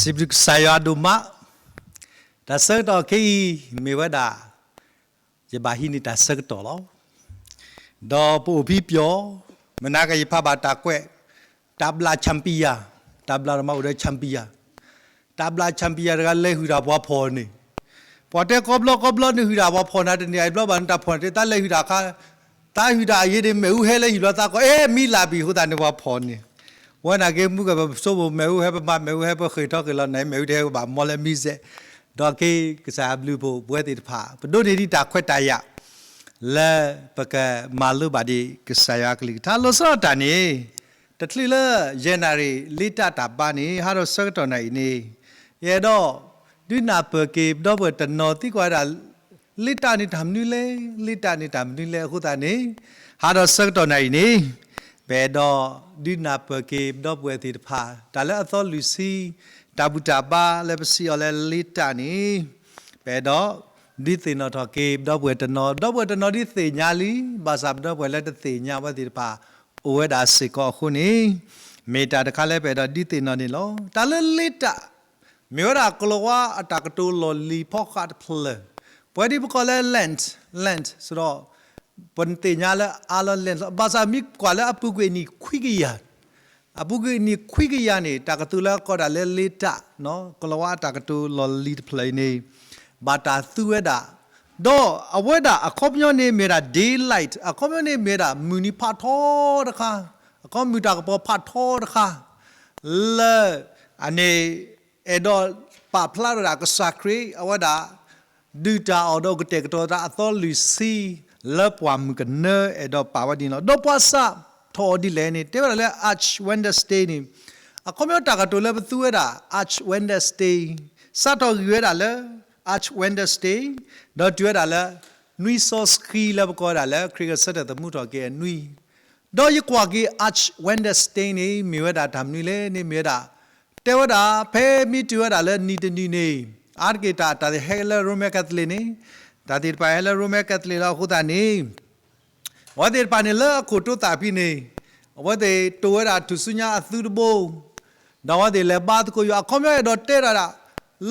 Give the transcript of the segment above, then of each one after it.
စံးဘျုးကစၢ်ယွၤဒိၣ်မး, တၢ်ဆၢကတီၢ်ခဲအံၤ မ့ၢ်ဝဲဒၣ် ယဘၣ်ဟံးန့ၢ်တၢ်ဆၢကတီၢ်လီၤ. ဒီးပအိၣ်ဖဲပျီ, မနၤကယဖးဘၣ်တၢ်ကွဲး, တၢ်ဘျၣ် champion, တၢ်ဘျၣ်တမၤအိၣ်ဒီး champion, တၢ်ဘျၣ် champion တဂၤလဲၤဟုၣ်တၢ်ပှၤဖီၣ်န့ၣ်, ပှၤတဲကိးဘျီကိးဘျီနဟုၣ်တၢ်ပှၤဖီၣ်နၤတန့ၢ်အံၤဘျီဘၣ်နတၢ်ဖီၣ်န့ၣ် တၢ်လဲၤဟုၣ်တၢ်ခါ, တၢ်ဟုၣ်တၢ်အယ့ဒ်မ့ၣ်အူဟဲလၢဟံၣ်ဘျီသးကီး အဲၣ် မံလၢ်ဘံၣ်အဃိသတးန့ၣ်ပှၤဖီၣ်န့ၣ်, ဝဲနာ်က့မူကပစိပမ့ၣ်အူဟဲ ပမၤမ့ၣ်အူဟဲ ပဃ့ၢ်ထီၣ်ဃ့ၢ်လီၤန့ၣ် မ့ၣ်အူတဟဲဘၣ်မီလၢမံစဲး, ဒီးက့ၤကစၢ်ယွၤဘျုးဖှိၣ်ပဝဲသ့ၣ်တဖၣ် ပဒိးန့ၢ်ဒံးတၢ်ခွဲးတၢ်ယာ် လၢပကမၤလိဘၣ်ဒံးကစၢ်ယွၤကလုၢ်ကထါ လီၤဆီဒၣ်တၢ်န့ၣ်, တချုးလၢယဲၢ်နၣ်ရံၣ် လ့တၢ်တၢ်ဘါန့ၣ် ဟးထီၣ်ဆၢကတီၢ်နၣ်အံၤန့ၣ်, ယအဲၣ်ဒိး ဒုးနၢ်ပၢၢ်က့ၤပဒီပုၢ်ဝဲၢ်တနီၤသံကွၢ်ဝဲဒၣ် လ့တၢ်န့ၣ်တၢ်မနုၤလဲၣ်, လ့တၢ်န့ၣ်တၢ်မနုၤလဲၣ်အဃိသတးန့ၣ်, ဟးထီၣ်ဆၢကတီၢ်နၣ်အံၤန့ၣ်, ပအဲၣ်ဒိးဒုးနၢ်ပၢၢ်က့ၤပဒီပုၢ်ဝဲၢ်သ့ၣ်တဖၣ် တၢ်လၢအသီလွံၢ်ဆံ, တၢ်ဘူၣ်တၢ်ဘါလၢပစံးအီၤလၢလ့တၢ်န့ၣ်, ပအဲၣ်ဒိး ဒုးသ့ၣ်နီၣ်ထီၣ်က့ၤပဒီပုၢ်ဝဲၢ်တနီၤ, ဒီပုၢ်ဝဲၢ်တနီၤဒုးသ့ၣ်ညါလံ, ဘၣ်ဆၣ်ပဒီပုၢ်ဝဲၢ်လၢတသ့ၣ်ညါဝဲသ့ၣ်တဖၣ် အိၣ်ဝဲဒၣ်စ့ၢ်ကီးအဃိန့ၣ်, မ့ၢ်တၢ်တခါလၢပအဲၣ်ဒိးဒုးသ့ၣ်နီၣ်န့ၣ်လီၤ. တၢ်လၢလ့တၢ် မ့ၢ်ဝဲဒၣ်ကလၤဝါအတၢ်ကတိၤလီၢ်လံၤဖီဃးတဖျၢၣ်, ပဝဲဒ်ပကိးလၢ Lent, Lent စဒီး ပသ့ၣ်ညါလၢအါလီၤ Lent လီၤ. ဘၣ်ဆၣ်မ့ၢ်ကွၢ်လၢအပူၤကွံာ်အနံၣ်ခွံကယၤ, အပူၤကွံာ်အနံၣ်ခွံကယၤန့ၣ် တၢ်ကတိၤလၢကိးဒၣ်လၢလ့တၢ်, ကလၤဝါအတၢ်ကတိၤလီၢ်လံၤတဖျၢၣ်အံၤန့ၣ်, ဘၣ်တၢ်သူဝဲဒၣ်, ဒီးအဝဲဒၣ်အခီပညီန့ၣ်မ့ၢ်ဝဲဒၣ် daylight, အခီပညီန့ၣ်မ့ၢ်ဝဲဒၣ်မုၢ်နံၤဖးထီတခါ, အခီမုၢ်တၢ်ကပီၤဖးထီတခါ, လၢ အန့ၣ် အဲၣ်ဒိးပာ်ဖျါထီၣ်ဒၣ်ကစၢ်ခရံာ် အဝဲဒၣ် ဒုၣ်တၢ်အီၣ်ဒီးကတဲာ်ကတီၤသးအသီလွံၢ်ဆံ လၢပှၢ်မုၢ်ကနၢ အဲၣ်ဒိးပာ်ဝဲဒ်န့ၣ်လီၤ. ဒီးပှၤစးထီၣ်အီၤဒ်လဲၣ်န့ၣ် တဲဝဲဒၣ်လၢ Ash Wednesday န့ၣ်, အခီပညီတၢ်ကတိၤလၢပသူဝဲဒၣ် Ash Wednesday, စးထီၣ်ဂံၢ်ဝဲဒၣ်လၢ Ash Wednesday, ဒီးတုၤဝဲဒၣ်လၢ နွံစီဆှံလၢပကိးဝဲဒၣ်လၢ ခရံာ်ဂဲၤဆၢထၢၣ်သမူထီၣ်က့ၤအနွံ ဒီးယကွၢ်က့ၤ Ash Wednesday န့ၣ် မ့ၢ်ဝဲဒၣ်တၢ်မနုၤလဲၣ်န့ၣ် မ့ၢ်ဝဲဒၣ်, တဲဝဲဒၣ် ဖဲမ့ၢ်တုၤဝဲဒၣ်လၢနံၤတနံၤန့ၣ်, အါတက့ၢ်တၢ် တၢ်ဟဲလၢ Roman Catholic န့ၣ်, တၢ်သ့ၣ်တဖၣ်ဟဲလၢ Roman Catholic လီၤအဃိသတးန့ၣ်, အဝဲသ့ၣ်တဖၣ်န့ၣ်လၢအခိၣ်တိသးဖဲန့ၣ်, အဝဲသ့ၣ်တိၢ်ဝဲဒၣ်ထူၣ်စုညါအသုတဘိ ဒီးအဝဲသ့ၣ်လဲၤဘါသကိးယွၤ အခီပညီအဲၣ်ဒိးတဲဒၣ်ဒၣ်,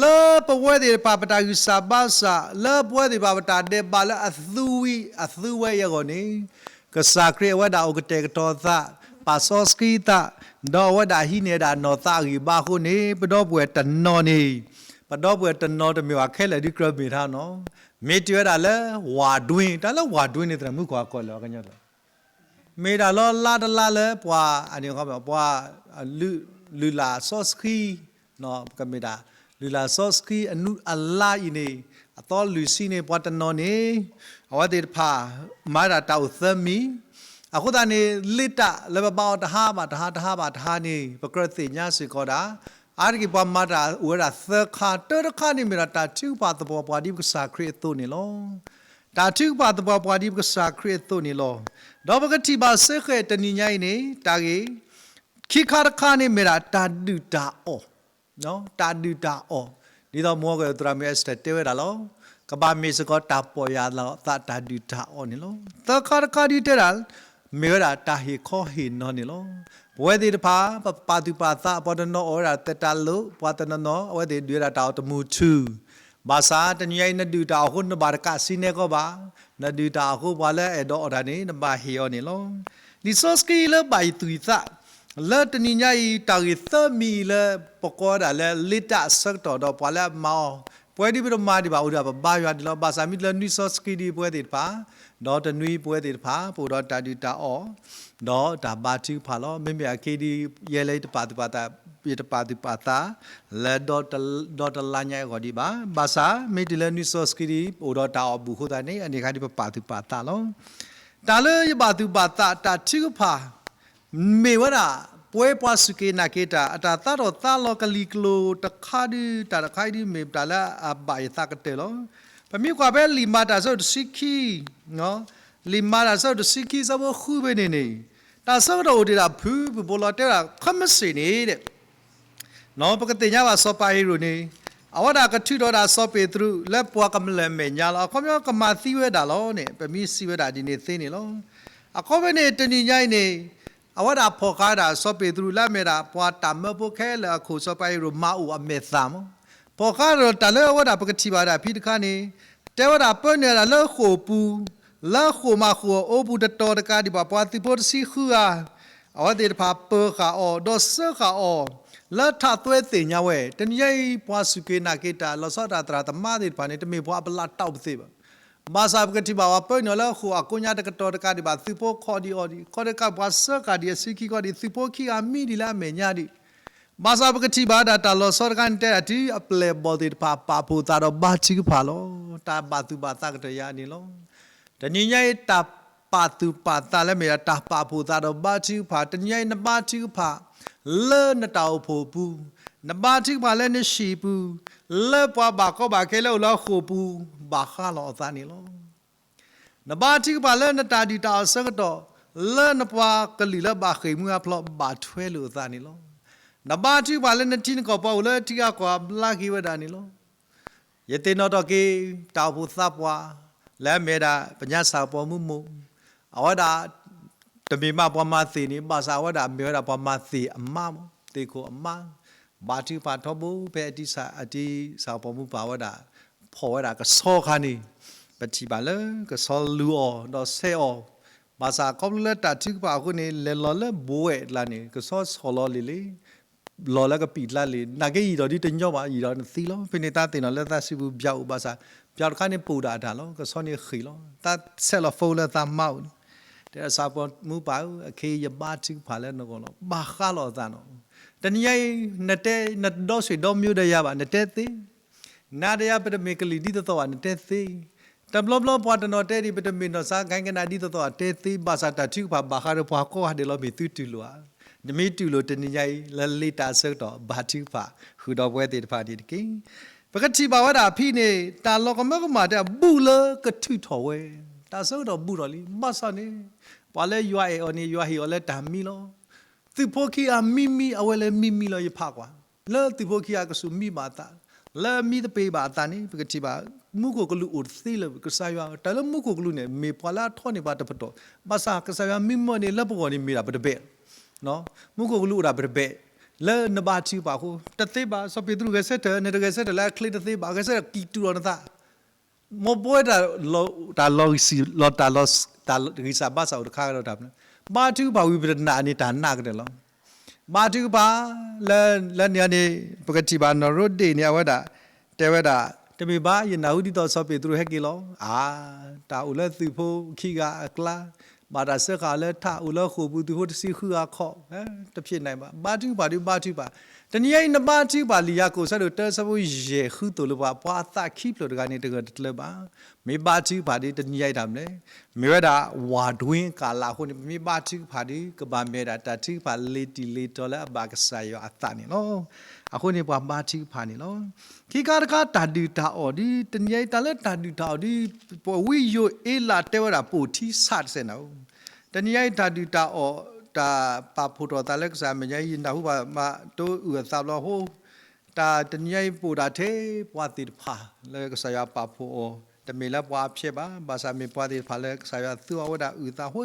လၢပဝဲသ့ၣ်တဖၣ်ပတၢ်ဂံၢ်စၢ်ဘါစၢ် လၢပဝဲသ့ၣ်တဖၣ်ပတၢ်ဒဲးဘးလၢအသူဝံၤအသူဝဲအံၤအဂီၢ်န့ၣ်, ကစၢ်ခရံာ်အဝဲဒၣ်အိၣ်ကတဲာ်ကတီၤသး, ပာ်စီဆှံသး, ဒီးအဝဲဒၣ်ဟံးန့ၢ်ဒၣ်နီၢ်သးအဂံၢ်ဘါအဃိန့ၣ် ပဒီပုၢ်ဝဲၢ်တနီၤန့ၣ်, ပဒီပုၢ်ဝဲၢ်တနီၤတမ့ၢ်ဘၣ်ခဲလၢာ်ဒ်ကြၢးမ့ၢ်ထါနီၤ, မ့ၢ်တုၤဝဲဒၣ်လၢ ဝၣ်ဒွ့, တၢ်လၢဝၣ်ဒွ့န့ၣ် သရၣ်မုၣ်ကွၢ်ကီၢ်လၢအကညီ မ့ၢ်ဒၣ်လီၤလါတလါလၢပှၤ, ပှၤလုၢ်လၢ်စီဆှံ, ပကမ့ၢ်ဒၣ် လုၢ်လၢ်စီဆှံအနူအလါအံၤန့ၣ်, အသီလွံၢ်ဆံန့ၣ် ပှၤတနီၤန့ၣ်, အဝဲသ့ၣ်တဖၣ် မၤဒၣ်တၢ်အိၣ်သၢမံၤ, အဃိသတးန့ၣ် လ့တၢ်လၢပဘါအီၤတဟါဘၣ်တဟါ တဟါဘၣ်တဟါန့ၣ် ပကြၢးသ့ၣ်ညါစ့ၢ်ကီးဒၣ်, အါတက့ၢ်ပှၤမၤတၢ်အိၣ်ဝဲဒၣ်သၢခါ, တၢတခါန့ၣ်မ့ၢ်ဒၣ်တၢ်ထုကဖၣ်သပှၢ်ပှၢ်ဒ်ပကစၢ်ခရံာ်အသိးန့ၣ်လီၤ. တၢ်ထုကဖၣ်သပှၢ်ပှၢ်ဒ်ပကစၢ်ခရံာ်အသိးန့ၣ်လီၤ. ဒီးပကထံၣ်ဘၣ်စ့ၢ်ကီးတနံၤညါအံၤန့ၣ် တၢ်ဂ့ၢ်ခံခါတခါန့ၣ်မ့ၢ်ဒၣ်တၢ်ဒုၣ်တၢ်အီၣ်, တၢ်ဒုၣ်တၢ်အီၣ်, ဒ်သိးမိၢ်ဂ့ၤသရၣ်မုၣ် Esther တဲဝဲဒၣ်လီၤ. ကဘၣ်မ့ၢ်စ့ၢ်ကီးတၢ်ပီၢ်ယၢ်လီၤသးတၢ်ဒုၣ်တၢ်အီၣ်န့ၣ်လီၤ. သၢခါတခါဒ်တဲဒၣ် မ့ၢ်ဝဲဒၣ်တၢ်ဟ့ၣ်ခီဟ့ၣ်နီၤန့ၣ်လီၤ. ပဝဲသ့ၣ်တဖၣ် ပပာ်သူၣ်ပာ်သး ပှၤတနီၤအီၣ်ဝဲဒၣ်သတးလိာ်, ပှၤတနီၤနီၤ အဝဲသ့ၣ်ဒုးဝဲဒၣ်တၢ်အီၣ်တမူထူ, ဘၣ်ဆၣ်တနံၤညါအံၤနဒုၣ်တၢ်အီၣ်အဃိ နဘၣ်တကးစံးနဲကီးဘၣ်, နဒုၣ်တၢ်အီၣ်အဃိ ပှၤလၢအအဲၣ်ဒိးအီၣ်တၢ်န့ၣ် နဘၣ်ဟ့ၣ်အီၤန့ၣ်လီၤ. လံာ်စီဆှံလၢဘၣ်ယသွံၣ်သး လၢတနံၤညါအံၤ တၢ်ဂ့ၢ်သၢမံၤအံၤလၢ ပကိးဝဲဒၣ်လၢလ့တၢ်အဆၢကတီၢ်ဒီးပှၤလၢအမၤအီၤ, ပဝဲဒ်ပတမၤဒံးဘၣ်အိၣ်ဒီးပဘါယွၤဒ်လီၤ. ဘၣ်ဆၣ်မ့ၢ်တုၤလၢနွံစီဆှံဒ်ပဝဲသ့ၣ်တဖၣ်, ဒီးတနွံပဝဲသ့ၣ်တဖၣ် ပအိၣ်ဒီးတၢ်ဒုၣ်တၢ်အီၣ် ဒီးတၢ်ဘါထုကဖၣ်လီၤ. မ့မ့ၢ်အခဲအံၤဒ် ယဲလၢယတပာ်သူၣ်ပာ်သး, ယတပာ်သူၣ်ပာ်သး လၢဒီတလါညါအဂီၢ်ဒံးဘၣ်. ဘၣ်ဆၣ်မ့ၢ်တုၤလၢနွံစီဆှံဒ် ပအိၣ်ဒီးတၢ်အီၣ်ဘူၣ်အဃိသတးန့ၣ် အန့ၣ်အခါဒ်ပပာ်သူၣ်ပာ်သးလီၤ. တၢ်လၢယဘၣ်သူၣ်ဘၣ်သးတၢ်ထုကဖၣ် မ့ၢ်ဝဲဒၣ် ပဝဲပှၤစူၢ်က့ၤနာ်က့ၤတၢ် အတၢ်သးထီၣ်သးလီၤကလံၤကျိၤတခါဒု တၢ်တခါအံၤဒ်မ့ၢ်တၢ်လၢအဘၣ်ယသးကတၢၢ်လီၤ. ပမ့ၢ်ကွၢ်ဖဲလံာ်မၤတၢ်အဆၢဒိၣ်တဆံခံ, လံာ်မၤတၢ်အဆၢဒိၣ်တဆံခံ အဆၢဖိဃုဖဲန့ၣ်န့ၣ်, တၢ်ဆၢကတီၢ်အိၣ်တ့ၢ်ဒၣ်ဖုၣ်ဖုၣ်ဖိလီၤ တဲဝဲဒၣ် ခဲမုၢ်ဆ့ၣ်န့ၣ် ပကသ့ၣ်ညါဘၣ်စီၤပၤဟ့ရိၣ်န့ၣ်, အဝဲဒၣ်ကထုးထီၣ်ဒၣ်စီၤပ့းတရူးလၢပှၤကမျၢၢ်အမဲာ်ညါလီၤ. အခီပညီကမၤသံဝဲဒၣ်လီၤန့ၣ် ပမ့ၢ်စံးဝဲဒၣ်ဒ်န့ၣ်သ့န့ၣ်လီၤ. အခီပညီန့ၣ် တနံၤညါအံၤန့ၣ် အဝဲဒၣ်ဖီၣ်ဃာ်ဝဲဒၣ်စီၤပ့းတရူးလၢအမ့ၢ်ဒၣ် ပှၤတၢ်မၢဖိခဲလၢာ်အခိၣ် စီၤပၤဟ့ရိၣ်မၤအိၣ်အမဲာ်သၣ်မး, ဖီၣ်ဃာ်ဒီးတၢ်လၢအဝဲဒၣ်ပကထံၣ်ဘၣ်ဝဲဒၣ်ဖဲတခါန့ၣ်, တဲဝဲဒၣ်ပၢနုာ်ဝဲဒၣ်လၢဃိာ်ပူၤ, လၢဃိာ်မးဃိာ်အအိပူၤတတီၤတကးဒံးဘၣ် ပှၤသုးဖိတဆံဃုဂၤ, အဝဲသ့ၣ်တဖၣ်ပၢၤဃာ်အီၤ ဒီးစၢဃာ်အီၤ လၢထးသွဲသ့ၣ်ညါဝဲ, တနံၤညါအံၤ ပှၤစူၢ်က့ၤနာ်က့ၤတၢ်လီၤဆီဒၣ်တၢ်သရၣ်သမါသ့ၣ်တဖၣ်န့ၣ် တမ့ၢ်ပှၤအပလၢ်တီပသ့ဘၣ်. ဘၣ်ဆၣ်ပကထံၣ်ဘၣ်ပှၤပၢနုာ်လၢဃိာ်အကိးညါတကတီၤတကးဒံးဘၣ် သုးဖိခိးဒံးအီၤဒံး ခီတကးပှၤစၢဃာ်ဒံးအဆံခံခီဒံး သုးဖိခံဂၤမံဒံးလၢအမဲာ်ညါဒံး. ဘၣ်ဆၣ်ပကထံၣ်ဘၣ်ဝဲဒၣ်တၢ်လီၤဆီတခါန့ၣ် တဲဒၣ်တုၤအပျဲၢ်အဘီၣ်သ့ၣ်တဖၣ် ပာ်ဖှိၣ်သးဒီးဘါထုကဖၣ်လီၤ. တၢ်ဘၣ်သူၣ်ဘၣ်သးကတၢၢ်ယၤန့ၣ်လီၤ. တနံၤညါအံၤ တၢ်ပာ်သူၣ်ပာ်သးလၢမ့ၢ်ဒၣ်တၢ်ပာ်ဖှိၣ်သးဒီးဘါထုကဖၣ်, တနံၤညါအံၤ နဘါထုကဖၣ်လၢနတၢ်အိၣ်ဖှိၣ်အပူၤ, နဘါထုကဖၣ်လၢနဟံၣ်ပူၤ, လၢပှၤဘၣ်ကီဘၣ်ခဲလၢအိၣ်လၢဃိာ်ပူၤ ဘၣ်ဃးလီၤအသးန့ၣ်လီၤ. နဘါထုကဖၣ်လၢနတၢ်ဒုၣ်တၢ်အီၣ်အဆၢကတီၢ်, လၢနပှၤကလုာ်လၢဘၣ်ဃ့ၢ်မှံဟးဖျိးဘၣ်ထွဲလိာ်အသးန့ၣ်လီၤ. နဘါထုကဖၣ်လၢနထံနကီၢ်ပှၤအိၣ်လၢထံဂၤကီၢ်ဂၤဘျါက့ၤဝဲဒၣ်န့ၣ်လီၤ. ယသ့ၣ်နီၣ်ထီၣ်က့ၤ တၢ်အိၣ်ဖှိၣ်သးပှၢ် လၢအမ့ၢ်ဝဲဒၣ် ပညါဆၣ်ကပီၤမုၣ်မိၢ်, အဝဲဒၣ် တမ့ၢ်မးပှၤမၤသ့ၣ်န့ၣ် ဘၣ်ဆၣ်အဝဲဒၣ်မ့ၢ်ဝဲဒၣ်ပှၤမၤသ့ၣ်အမါမး သ့ၣ်ခိၣ်အမါ, ဘါထုကဖၣ်ထီဘိဖဲအတံဆၣ်ကပီၤမုၣ်ပၢ်ဝဲဒၣ် ဖီၣ်ဝဲဒၣ်ကဆီအခါန့ၣ်, ပထံၣ်ဘၣ်လၢကဆီလူၤအီၤဒီးဆဲးအီၤ, ဘၣ်ဆၣ်ခီဖျိလၢတၢ်ထုကဖၣ်အဃိန့ၣ် လဲၤလီၤလၢဘှဲးကျါန့ၣ် ကဆီဆီၣ်လီၤလံၤလံၤ လီၤလၢကပံာ်ကျါလံၤ နာ်က့ယံာ်ဒီးဒ်တညီဘၣ် ယံာ်ဒီးနသံလီၤ. ဖဲန့ၣ်တၢ်သ့ၣ်နီၣ်လၢသးစံးပူၤ ပၠးအိၣ်ဘၣ်ဆၣ် ပၠးတခါန့ၣ်ပိာ်ဒၣ်အတၢ်လီၤ. ကဆီန့ၣ်ဃ့ၢ်လီၤ. တၢ်ဆဲးလီၤ phone လၢသးမါအိၣ်န့ၣ်, တဲဆၣ်ကပီၤမုၣ်ပၢ်ဧၢ, အခ့ယဘါထုကဖၣ်လၢနဂီၢ်လီၤ. ဘၣ်ဃးလီၤအသးနီၤ. တနံၤညါအံၤ နတဲ နတဒီဆွံၣ်ဒီမၠိဒီးယၤဘၣ် နတဲသ့ နၤဒီးယၤပတမ့ၢ်ကလုာ်ဒ်သိးသိးဘၣ် နတဲသ့. တဘျီဘျီပှၤတနီၤတဲဒံး ပတမ့ၢ်နီၢ်စါ ကဟဲကနၣ်ဒ်သိးသိးဘၣ် တဲသ့. ဘၣ်ဆၣ်တၢ်ထုကဖၣ်ဘၣ်ဃးဒီးပှၤကိးဂၤဒဲးလီၤ မ့ၢ်သုတူၢ်လိာ်ဧါ. နမ့ၢ်တူၢ်လိာ်တနံၤညါအံၤ လၢလ့တၢ်အဆၢကတီၢ် ဘါထုကဖၣ် ဃုာ်ဒီးပဝဲသ့ၣ်တဖၣ်န့ၣ်တက့ၢ်. ပကထံၣ်ဘၣ်ဝဲဒၣ်ဖဲန့ၣ် တၢ်လီၤကမၢကမၣ်တဲ ဘူးလၢကထုးထီၣ်ဝဲ, တၢ်ဆၢကတီၢ်ဘူးထီၣ်လံ. ဘၣ်ဆၣ်န့ၣ် ပှၤလၢယွၤအဲၣ်အီၤန့ၣ် ယွၤဟ့ၣ်အီၤလၢတၢ်မံလီၤ. သုးဖိခံဂၤမံမံ အဝဲလၢမံမံလီၤ ယဖးကွၢ်. လၢသုးဖိခံဂၤကစူၢ်မံဘၣ်အသး, လၢမံသပ့ၤဘၣ်အသးန့ၣ် ပကထံၣ်ဘၣ် မူခိၣ်ကလူးအိၣ်တသ့လၢၤ ကစၢ်ယွၤ တၢ်လၢမူခိၣ်ကလူးန့ၣ် မ့ၢ်ပှၤလၢအထီန့ၢ်ပှၤတပတီၢ်, ဘၣ်ဆၣ်ကစၢ်ယွၤမံမီၢ်န့ၣ် လၢပဂီၢ်န့ၣ်မ့ၢ်ဒၣ်ပတဘဲး, မူခိၣ်ကလူးအိၣ်ဒၣ်ပတဘဲး, လၢနဘါထုကဖၣ်အဃိ တသ့ဘၣ် စီၤပ့းတရူးဂဲၤဆၢထၢၣ် နတဂဲၤဆၢထၢၣ်လၢအချ့တသ့ဘၣ် ဂဲၤဆၢထၢၣ်ကံၢ်တူာ်လီၤနသး မ်ပဝဲတၢ်လီၤဂံၢ်စၢ်ဘါစၢ်အိၣ်တခါဒီးတၢ်မနုၤ, ဘါထုကဖၣ်ဝံၤပတနာ်န့ၣ် တၢ်နာ်ကတၢၢ်လီၤ. ဘါထုကဖၣ် လၢ လၢန့ၣ်န့ၣ် ပကထံၣ်ဘၣ်နီၢ်ရိဒ့ၣ်န့ၣ် အဝဲဒၣ် တဲဝဲဒၣ် တမ့ၢ်ဘၣ် ယနၢ်ဟူဒ်သိးစီၤပ့းတရူးဟဲက့ၤလီၤ. အါ တၢ်အိၣ်လၢသုးဖိခံဂၤအကျါ, ဘၣ်တၢ်စၢဃာ်အီၤလၢထး အိၣ်လၢဃိာ်ပူၤသုးဖိတဆံဃုဂၤခီၣ်, တဖျ့ၣ်န့ၣ်ဘၣ်. ဘါထုကဖၣ်ဒုးဘါထုကဖၣ်, တနံၤညါအံၤ နဘါထုကဖၣ်လံာ်ယၤကိာ်ဆၢဒိၣ်တၢ ဆၢဖိယဲၢ်ဃုသိၣ်လိပှၤ ပှၤအသးခံဖျၢၣ်တဂၤန့ၣ် တဂၢၢ်တကျၢၤဘၣ်. မ့ၢ်ဘါထုကဖၣ်ဒုး တနံၤညါအံၤတၢ်မနုၤလဲၣ်, မ့ၢ်ဝဲဒၣ် ဝၢ်တွ့ကၤလးအဃိန့ၣ် ပမ့ၢ်ဘါထုကဖၣ်ဒုး ကဘၣ်မ့ၢ်ဝဲဒၣ်တၢ်ထုကဖၣ်လ့ၤတံၢ်လ့ၤတီၤလၢအဘၣ်ကစၢ်ယွၤအသးန့ၣ်လီၤ. အဃိန့ၣ်ပှၤဘါထုကဖၣ်န့ၣ်လီၤ. ခံခါတခါတၢ်ဒုၣ်တၢ်အီၣ်ဒုး တနံၤညါအံၤတၢ်လၢတၢ်ဒုၣ်တၢ်အီၣ်ဒုး ပဝံယိၤအ့လးတဲဝဲဒၣ်ပိာ်ထံဆးတစဲးနၤဧိၤ, တနံၤညါအံၤတၢ်ဒုၣ်တၢ်အီၣ် တၢ်ပာ်ဖှိၣ်ထီၣ်သးလၢကစၢ်မဲာ်ညါအံၤ ယနၢ်ဟူဘၣ်မး တိအုၣ်အသးဘျီအဃိ တၢ်တနံၤညါအံၤပိာ်ဒၣ်ထဲပှၤသ့ၣ်တဖၣ် လၢကစၢ်ယွၤပာ်ဖှိၣ်အီၤ တမ့ၢ်လၢပှၤအဖျဲးဘၣ်, ဘၣ်ဆၣ်မ့ၢ်ပှၤသ့ၣ်တဖၣ်လၢကစၢ်ယွၤသူအီၤဝဲဒၣ်အုၣ်သးဃိ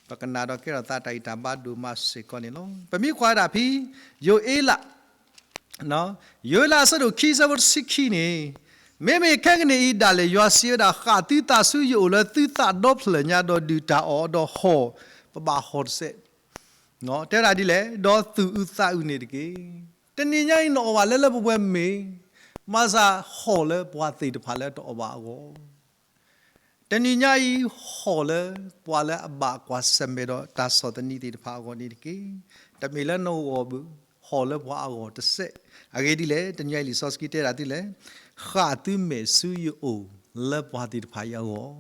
ပကနၣ်ဒီးကဲထီၣ်သးတၢ်ဂံၢ်တၢ်ဘါဒိၣ်မးစ့ၢ်ကီးန့ၣ်လီၤ. ပမ့ၢ်ကွၢ်ဝဲဒၣ်ဖဲ ယိၤအ့လး ယိၤအ့လးအဆၢဒိၣ်ခံ ဆၢဖိတဆံခံန့ၣ်, မ့မ့ၢ်ခဲကနံၣ်အံၤဒၣ်လဲာ် ယွၤစံးဝဲဒၣ် ဃၣ်သုသးဆူယအိၣ်လၢသုသးဒီဖျၢၣ်ညါ ဒီးဒုၣ်တၢ်အီၣ်ဒီးဟီၣ် ပဘၣ်ဟီၣ်တစဲး, တဲဝဲဒၣ်ဒ်လဲၣ်, ဒီးသူၣ်အုးသးအုးန့ၣ်တက့ၢ်. တနံၤညါအံၤနအီၣ်ဘၣ်လၢလၢပှဲၤပှဲၤမ့ၢ်, မၤစၢ်ဟီၣ်လၢပှၤသ့ၣ်တဖၣ်လၢတအီၣ်ဘၣ်အဂီၢ် တနံၤညါအံၤ ဟီၣ်လၢပှၤလၢအဘၣ်ကွၢ်ဆၢၣ်မဲာ်ဒီးတၢ်ဆီၣ်သနံးသ့ၣ်တဖၣ်အဂီၢ်န့ၣ်တက့ၢ်. တမ့ၢ်လၢနဂီၢ်ဘၣ်, ဟီၣ်လၢပှၤအဂီၢ်တစဲး. အဂ့ၢ်ဒ်လဲၣ်, တနံၤညါအံၤလံာ်စီဆှံတဲဒၣ်သုလဲၣ်, ဃၣ်သုမဲာ်ဆူယအိၣ်လၢပှၤသ့ၣ်တဖၣ်အံၤအဂီၢ်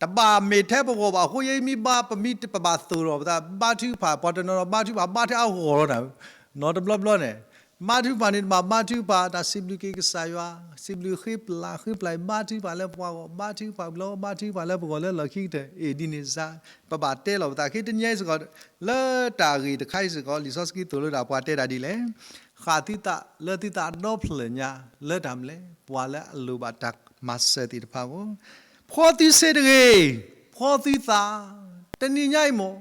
တဘၣ်မ့ၢ်ထဲပဂီၢ်ဘၣ်အဃိ ယဲမ့ၢ်ဘါ ပမ့ၢ်ပဘၣ်သိၣ်ထီၣ်ပသး ဘါထုကဖၣ် ပှၤတနီၤနီၤဘါထုကဖၣ် ဘါထဲအဂီၢ်လီၤနၤ, နီတဘျီဘျီန့ၣ် ဘါထုကဖၣ်န့ၣ် တဘၣ်ဘါထုကဖၣ် တၢ်စံးဘျုးက့ၤကစၢ်ယွၤ, စံးဘျုးဃ့ပျၢ် ဃ့ပျၢ် ဘါထုကဖၣ်လၢပှၤဂီၢ် ဘါထုကဖၣ်ဘျီ ဘါထုကဖၣ်လၢပဂီၢ်လၢလီၢ်ခံကတၢၢ် အ့ၣ်ဒ်န့ၣ်စါ, ပဘၣ်တဲလီၤပသး ခဲတနံၤညါအံၤစ့ၢ်ကီး လၢတၢ်ဂ့ၢ်တခါအံၤစ့ၢ်ကီး လံာ်စီဆှံသိၣ်လိဒၣ်ပှၤတဲဒၣ်ဒ်လဲၣ်, ဃၣ်သုသးလၢသုသးဒီဖျၢၣ်ညါ လၢတၢ်မနုၤလဲၣ်, ပှၤလၢအလိၣ်ဘၣ်တၢ်မၤစၢၤသ့ၣ်တဖၣ်အဂီၢ်, ဖှီသုစ့တဂ့ၤ, ဖှီသုသး, တနံၤညါအံၤမ့ၢ်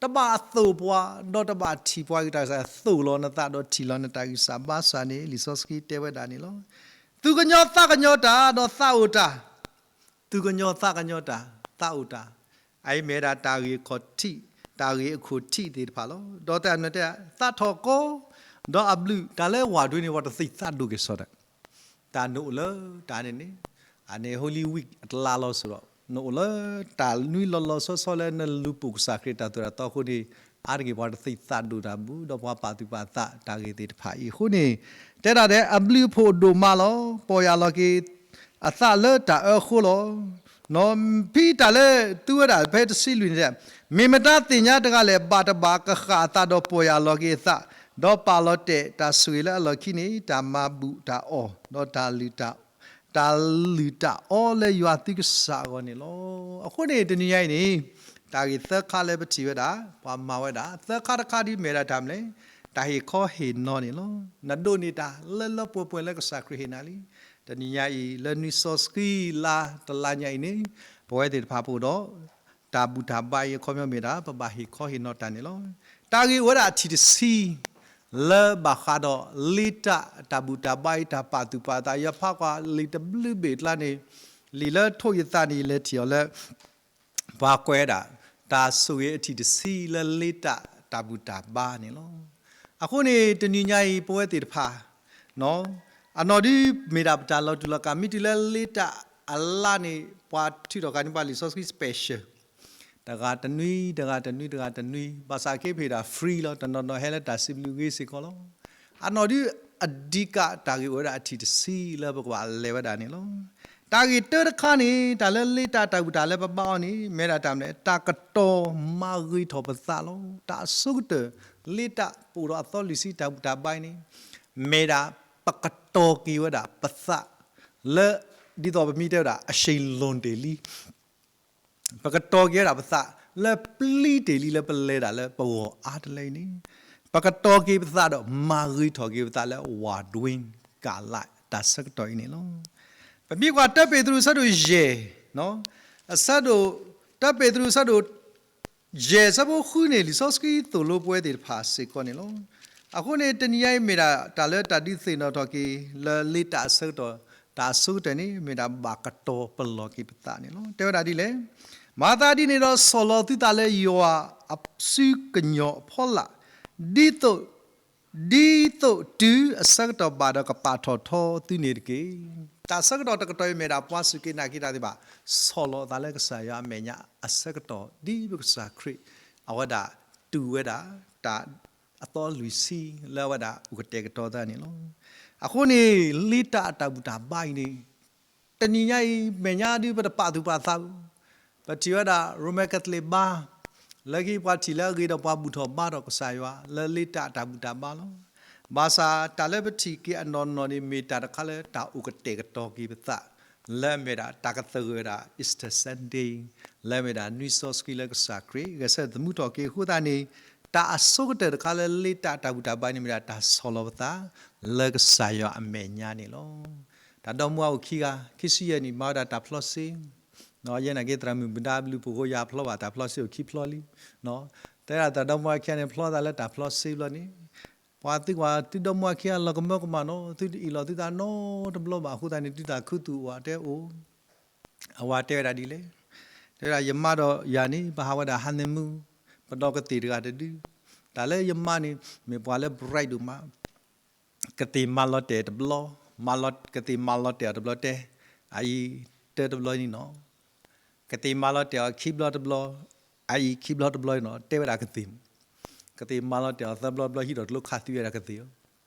တဘၣ်သိၣ်ပှၤ, ဒီးတဘၣ်ထံၣ်ပှၤဂ့ၤတၢ်ဂ့ၤစၢ်, သိၣ်လီၤနသးဒီးထံၣ်လီၤနတၢ်ဂ့ၤစၢ်, ဘၣ်ဆၣ်န့ၣ် လံာ်စီဆှံတဲဝဲဒၣ်န့ၣ်လီၤ. သူၣ်ကညီၤသးကညီၤတၢ်ဒီးသးအိၣ်တၢ်, သူၣ်ကညီၤသးကညီၤတၢ်, သးအိၣ်တၢ်, အအံၤမ့ၢ်ဝဲဒၣ်တၢ်ဂ့ၢ်ခီၣ်ထံး, တၢ်ဂ့ၢ်အခိၣ်ထံးသ့ၣ်တဖၣ်လီၤ. ဒီးတၢ်မနုၤတဲ သးထီၣ်ကီ, ဒီးအဘျုး, တၢ်လၢဝၤဒွဲန့ၣ် ပှၤတသ့ၣ်သးဒိၣ်က့ၤစီတၢ် တၢ်နအိၣ်လၢတၢ်န့ၣ်န့ၣ်, အန့ၣ် Holy Week အတလါလီၤစိၤဒီး နအိၣ်လၢတၢ်နွံလီၤလီၤဆီဆီလၢနလူၤပိာ်ကစၢ်ခရံာ်တၢ်သိၣ်တၢ်သီအဃိန့ၣ်, အါတက့ၢ်ပှၤတသ့ၣ်သးဒိၣ်တၢ်ဘူး ဒီးပှၤပာ်သူၣ်ပာ်သးတၢ်ဂ့ၢ်သ့ၣ်တဖၣ်အံၤအဃိန့ၣ်, တဲဒၣ်ဒဲး အဘျုးအဖှိၣ်ဒိၣ်မးလီၤ. ပီၢ်ယၢ်လီၤက့ၤအသးလၢတၢ်အၢအဃိလီၤ. ဖဲတၢ်လၢ သူဝဲဒၣ်ဖဲတဆံလွံၢ်န့ၣ်, မ့ၢ်မတၤသ့ၣ်ညါတဂၤလဲၣ်, ဘၣ်တဘၣ်ကဃၣ်အသးဒီးပီၢ်ယၢ်လီၤက့ၤအသး, ဒီးပာ်လီၤတဲာ်တၢ်ဆိၣ်ဂ့ၤလၢအလီၢ်ခံန့ၣ် တၢ်မၤဘူၣ်တၢ်အီၣ်, ဒီးတၢ်လုၢ်တၢ်အီလၢယွၤသုကစၢ်အဂီၢ်န့ၣ်လီၤ. အဃိန့ၣ် တနံၤညါအံၤန့ၣ်, တၢ်ဂ့ၢ်သၢခါလၢပထံၣ်ဝဲဒၣ် ပှၤမၤဝဲဒၣ် သၢခါတခါဒ်မ့ၢ်ဒၣ်တၢ်မနုၤလဲၣ်, တၢ်ဟ့ၣ်ခီဟ့ၣ်နီၤန့ၣ်လီၤ. နဒိးန့ၢ်တၢ်လၢလၢပှဲၤပှဲၤလၢကစၢ်ခရံာ်ဟ့ၣ်နၤလံ. တနံၤညါအံၤ လၢနွံစီဆှံလါတလါညါအံၤန့ၣ်, ပဝဲသ့ၣ်တဖၣ်ပအိၣ်ဒီး တၢ်ဘူၣ်တၢ်ဘါအံၤအခီပညီမ့ၢ်ဒၣ် ပဘၣ်ဟ့ၣ်ခီဟ့ၣ်နီၤတၢ်န့ၣ်လီၤ. တၢ်ဂ့ၢ်အိၣ်ဝဲဒၣ်အထံၣ်တဆံ လၢဘၣ်ဃးဒီးလ့တၢ်တၢ်ဘူၣ်တၢ်ဘါအံၤ တၢ်ပာ်သူၣ်ပာ်သး ယဖးကွၢ်လံာ်တဘျုးဘ့ၣ်အကျါန့ၣ်, လံာ်လၢထိးယသးန့ၣ် ယလဲၤထံၣ်အီၤလၢ ပှၤကွဲးဒၣ် တၢ်ဆိၣ်ဂ့ၤအထံၣ်တဆံလၢလ့တၢ်တၢ်ဘူၣ်တၢ်ဘါန့ၣ်လီၤ. အဃိန့ၣ် တနံၤညါအံၤ ပဝဲသ့ၣ်တဖၣ် အနီၢ်ဒုးမ့ၢ်ဒၣ်ပတၢ်လီၤတူာ်လီၤကာ် မ့ၢ်တုၤလၢလ့တၢ်အလါန့ၣ် ပှၤထုးထီၣ်ဃာ်န့ၢ်ပှၤလံာ်စီဆှံ special တဂၤတနွံ တဂၤတနွံ တဂၤတနွံ ဘၣ်ဆၣ်က့ၤဖဲဒၣ် free လီၤ တနီၤနီၤဟဲလၢတၢ်စံးဘျုးဂ့ၤစ့ၢ်ကီးလီၤ. အနီၢ်ဒုးအဓိကတၢ်ဂ့ၢ်အိၣ်ဝဲဒၣ်အထံၣ်တဆံလၢပကဘၣ်လဲၤဝဲဒၣ်န့ၣ်လီၤ. တၢ်ဂ့ၢ်တၢတခါန့ၣ် တၢ်လၢလ့တၢ်တၢ်ဘူၣ်တၢ်လၢပဘါအီၤန့ၣ် မ့ၢ်ဒၣ်တၢ်မနုၤလဲၣ်, တၢ်ကတီၤမၤဂ့ၤထီၣ်ပသးလီၤ. တၢ်အဆိကတၢၢ် လ့တၢ်ပအိၣ်ဒီးအသီလွံၢ်ဆံတၢ်ဘူၣ်တၢ်ဘါအံၤန့ၣ် မ့ၢ်ဒၣ်ပကတီၤက့ၤဝဲဒၣ်ပသး လၢ ဒ်သိးပမ့ၢ်တဲဝဲဒၣ် အရှိန်လွန်တ့ၢ်လံ ပကတီၤက့ၤဝဲဒၣ်ပသး လၢပျံၤတ့ၢ်လံလၢပလဲၤဒၣ်လၢပဂီၢ်အါတလၢအံၤန့ၣ်, ပကတီၤက့ၤပသးဒီးမၤဂ့ၤထီၣ်က့ၤပသးလၢဝၤဒွဲကလးတၢ်ဆၢကတီၢ်အံၤန့ၣ်လီၤ. ပမ့ၢ်ကွၢ်တၢပ့းတရူးအဆၢဒိၣ်ယဲၢ်, အဆၢဒိၣ်, တၢပ့းတရူးအဆၢဒိၣ် ယဲၢ်ဆၢဖိဃုန့ၣ် လံာ်စီဆှံသိၣ်လိပဝဲသ့ၣ်တဖၣ်စ့ၢ်ကီးန့ၣ်လီၤ. အဃိန့ၣ် တနံၤညါအံၤမ့ၢ်ဒၣ်တၢ်လၢတၢ်ဒုးသ့ၣ်နီၣ်ထီၣ်က့ၤ လၢလ့တၢ်အဆၢကတီၢ် တၢ်အဆိကတၢၢ်န့ၣ် မ့ၢ်ဒၣ်ဘၣ်ကတီၤပလီၢ်က့ၤပသးန့ၣ်လီၤ. တဲဝဲဒၣ်ဒ်လဲၣ်, မၤသးဒ်န့ၣ်ဒီး ဆီၣ်လီၤသုသးလၢယွၤအစုကညီၤအဖီလာ်, ဒ်သိး ဒ်သိးတုၤအဆၢကတီၢ်ဘၣ်ဒီးကပာ်ထီၣ်ထီသုန့ၣ်တက့ၢ်. တၢ်ဆၢကတီၢ်တကတီၢ်အံၤမ့ၢ်ဒၣ်ပှၤစူၢ်က့ၤနာ်က့ၤတၢ်သ့ၣ်တဖၣ် ဆီၣ်လီၤအသးလၢကစၢ်ယွၤအမဲာ်ညါအဆၢကတီၢ် ဒ်ပကစၢ်ခရံာ် အဝဲဒၣ်တူၢ်ဝဲဒၣ် တၢ်အသီလွံၢ်ဆံလၢအဝဲဒၣ်အိၣ်ကတဲာ်ကတီၤသးန့ၣ်လီၤ. အဃိန့ၣ် လ့တၢ်အတၢ်ဘူၣ်တၢ်ဘါအံၤန့ၣ် တနံၤညါအံၤ မဲာ်ညါဒုးပတပာ်သူၣ်ပာ်သးဘၣ်. ပထံၣ်ဝဲဒၣ် ရိမ့ၤကသလ့းဘါ, လၢခံပှၤထံၣ်လၢအဂ့ၤဒီးပှၤဘူၣ်ထီၣ်ဘါထီၣ်ကစၢ်ယွၤ လၢလ့တၢ်အတၢ်ဘူၣ်တၢ်ဘါလီၤ. ဘၣ်ဆၣ်တၢ်လၢပထံၣ်က့ၤအနီၢ်နီၢ်န့ၣ် မ့ၢ်တၢ်တခါလၢတၢ်အိၣ်ကတဲာ်ကတီၤက့ၤပသး လၢအမ့ၢ်ဒၣ်တၢ်ကသဂၢၢ်ဝဲဒၣ် Easter Sunday လၢအမ့ၢ်ဒၣ်နွံစီဆှံလၢကစၢ်ခရံာ် ဂဲၤဆၢထၢၣ်သမူထီၣ်က့ၤအဃိသတးန့ၣ် တၢ်အဆိကတၢၢ်တခါလၢလ့တၢ်တၢ်ဘူၣ်တၢ်ဘါန့ၣ် မ့ၢ်ဒၣ်တၢ်ဆီၣ်လီၤပသး လၢကစၢ်ယွၤအမဲာ်ညါန့ၣ်လီၤ. တၢ်ဒီမါဝၤအိၣ်ခံဂၤ ခံဆံယဲၢ်နံၣ် မၤဝဲဒၣ်တၢ်ဖျီစ့ ယဲနာ်က့ သရၣ်မုၣ်မုၢ်ဒါဘျုးဖှိၣ်ဖိယၤဖျီဘၣ်တၢ်ဖျီစ့အိၣ်ခံဖျီလံ. တဲဒၣ်တၢ်ဒီမါဝၤခံဂၤန့ၣ် ဖျီသးလၢတၢ်ဖျီစ့ဘျီန့ၣ် ပှၤသုကွၢ်သုဒီမါဝၤခံဂၤလီၤကမၢကမၣ်နီၤ သုတအ့ၣ်လိာ်သုသးနီတဘျီဘၣ်အဃိသတးန့ၣ် သုသးခုသူၣ်အိၣ်တဲအိၣ် အဝၤတဲဝဲဒၣ်ဒ်လဲၣ်. တဲဝဲဒၣ် ယမါဒီးယၤန့ၣ် ပဟးဝဲဒၣ် honeymoon ပဒီကသ့ၣ်တဂၤတဒု တၢ်လၢယမါန့ၣ် မ့ၢ်ပှၤလၢ bright ဒိၣ်မး ကသ့ၣ်မၤလီၤတဲာ်တဘျီ, ကသ့ၣ်မၤလီၤတဲာ်အီၤတဘျီတဲ, အအံၤတၢတဘျီန့ၣ်နီၤ, ကသ့ၣ်မၤလီၤတဲာ်အီၤခံဘျီတဘျီ, အအံၤခံဘျီတဘျီန့ၣ်နီၤ တဲဝဲဒၣ်ကသ့ၣ်မး, ကသ့ၣ်မၤလီၤတဲာ်အီၤသၢဘျီတဘျီ ဟံးထီၣ်တလိခးသံဝဲဒၣ်ကသ့ၣ်ဧၢ.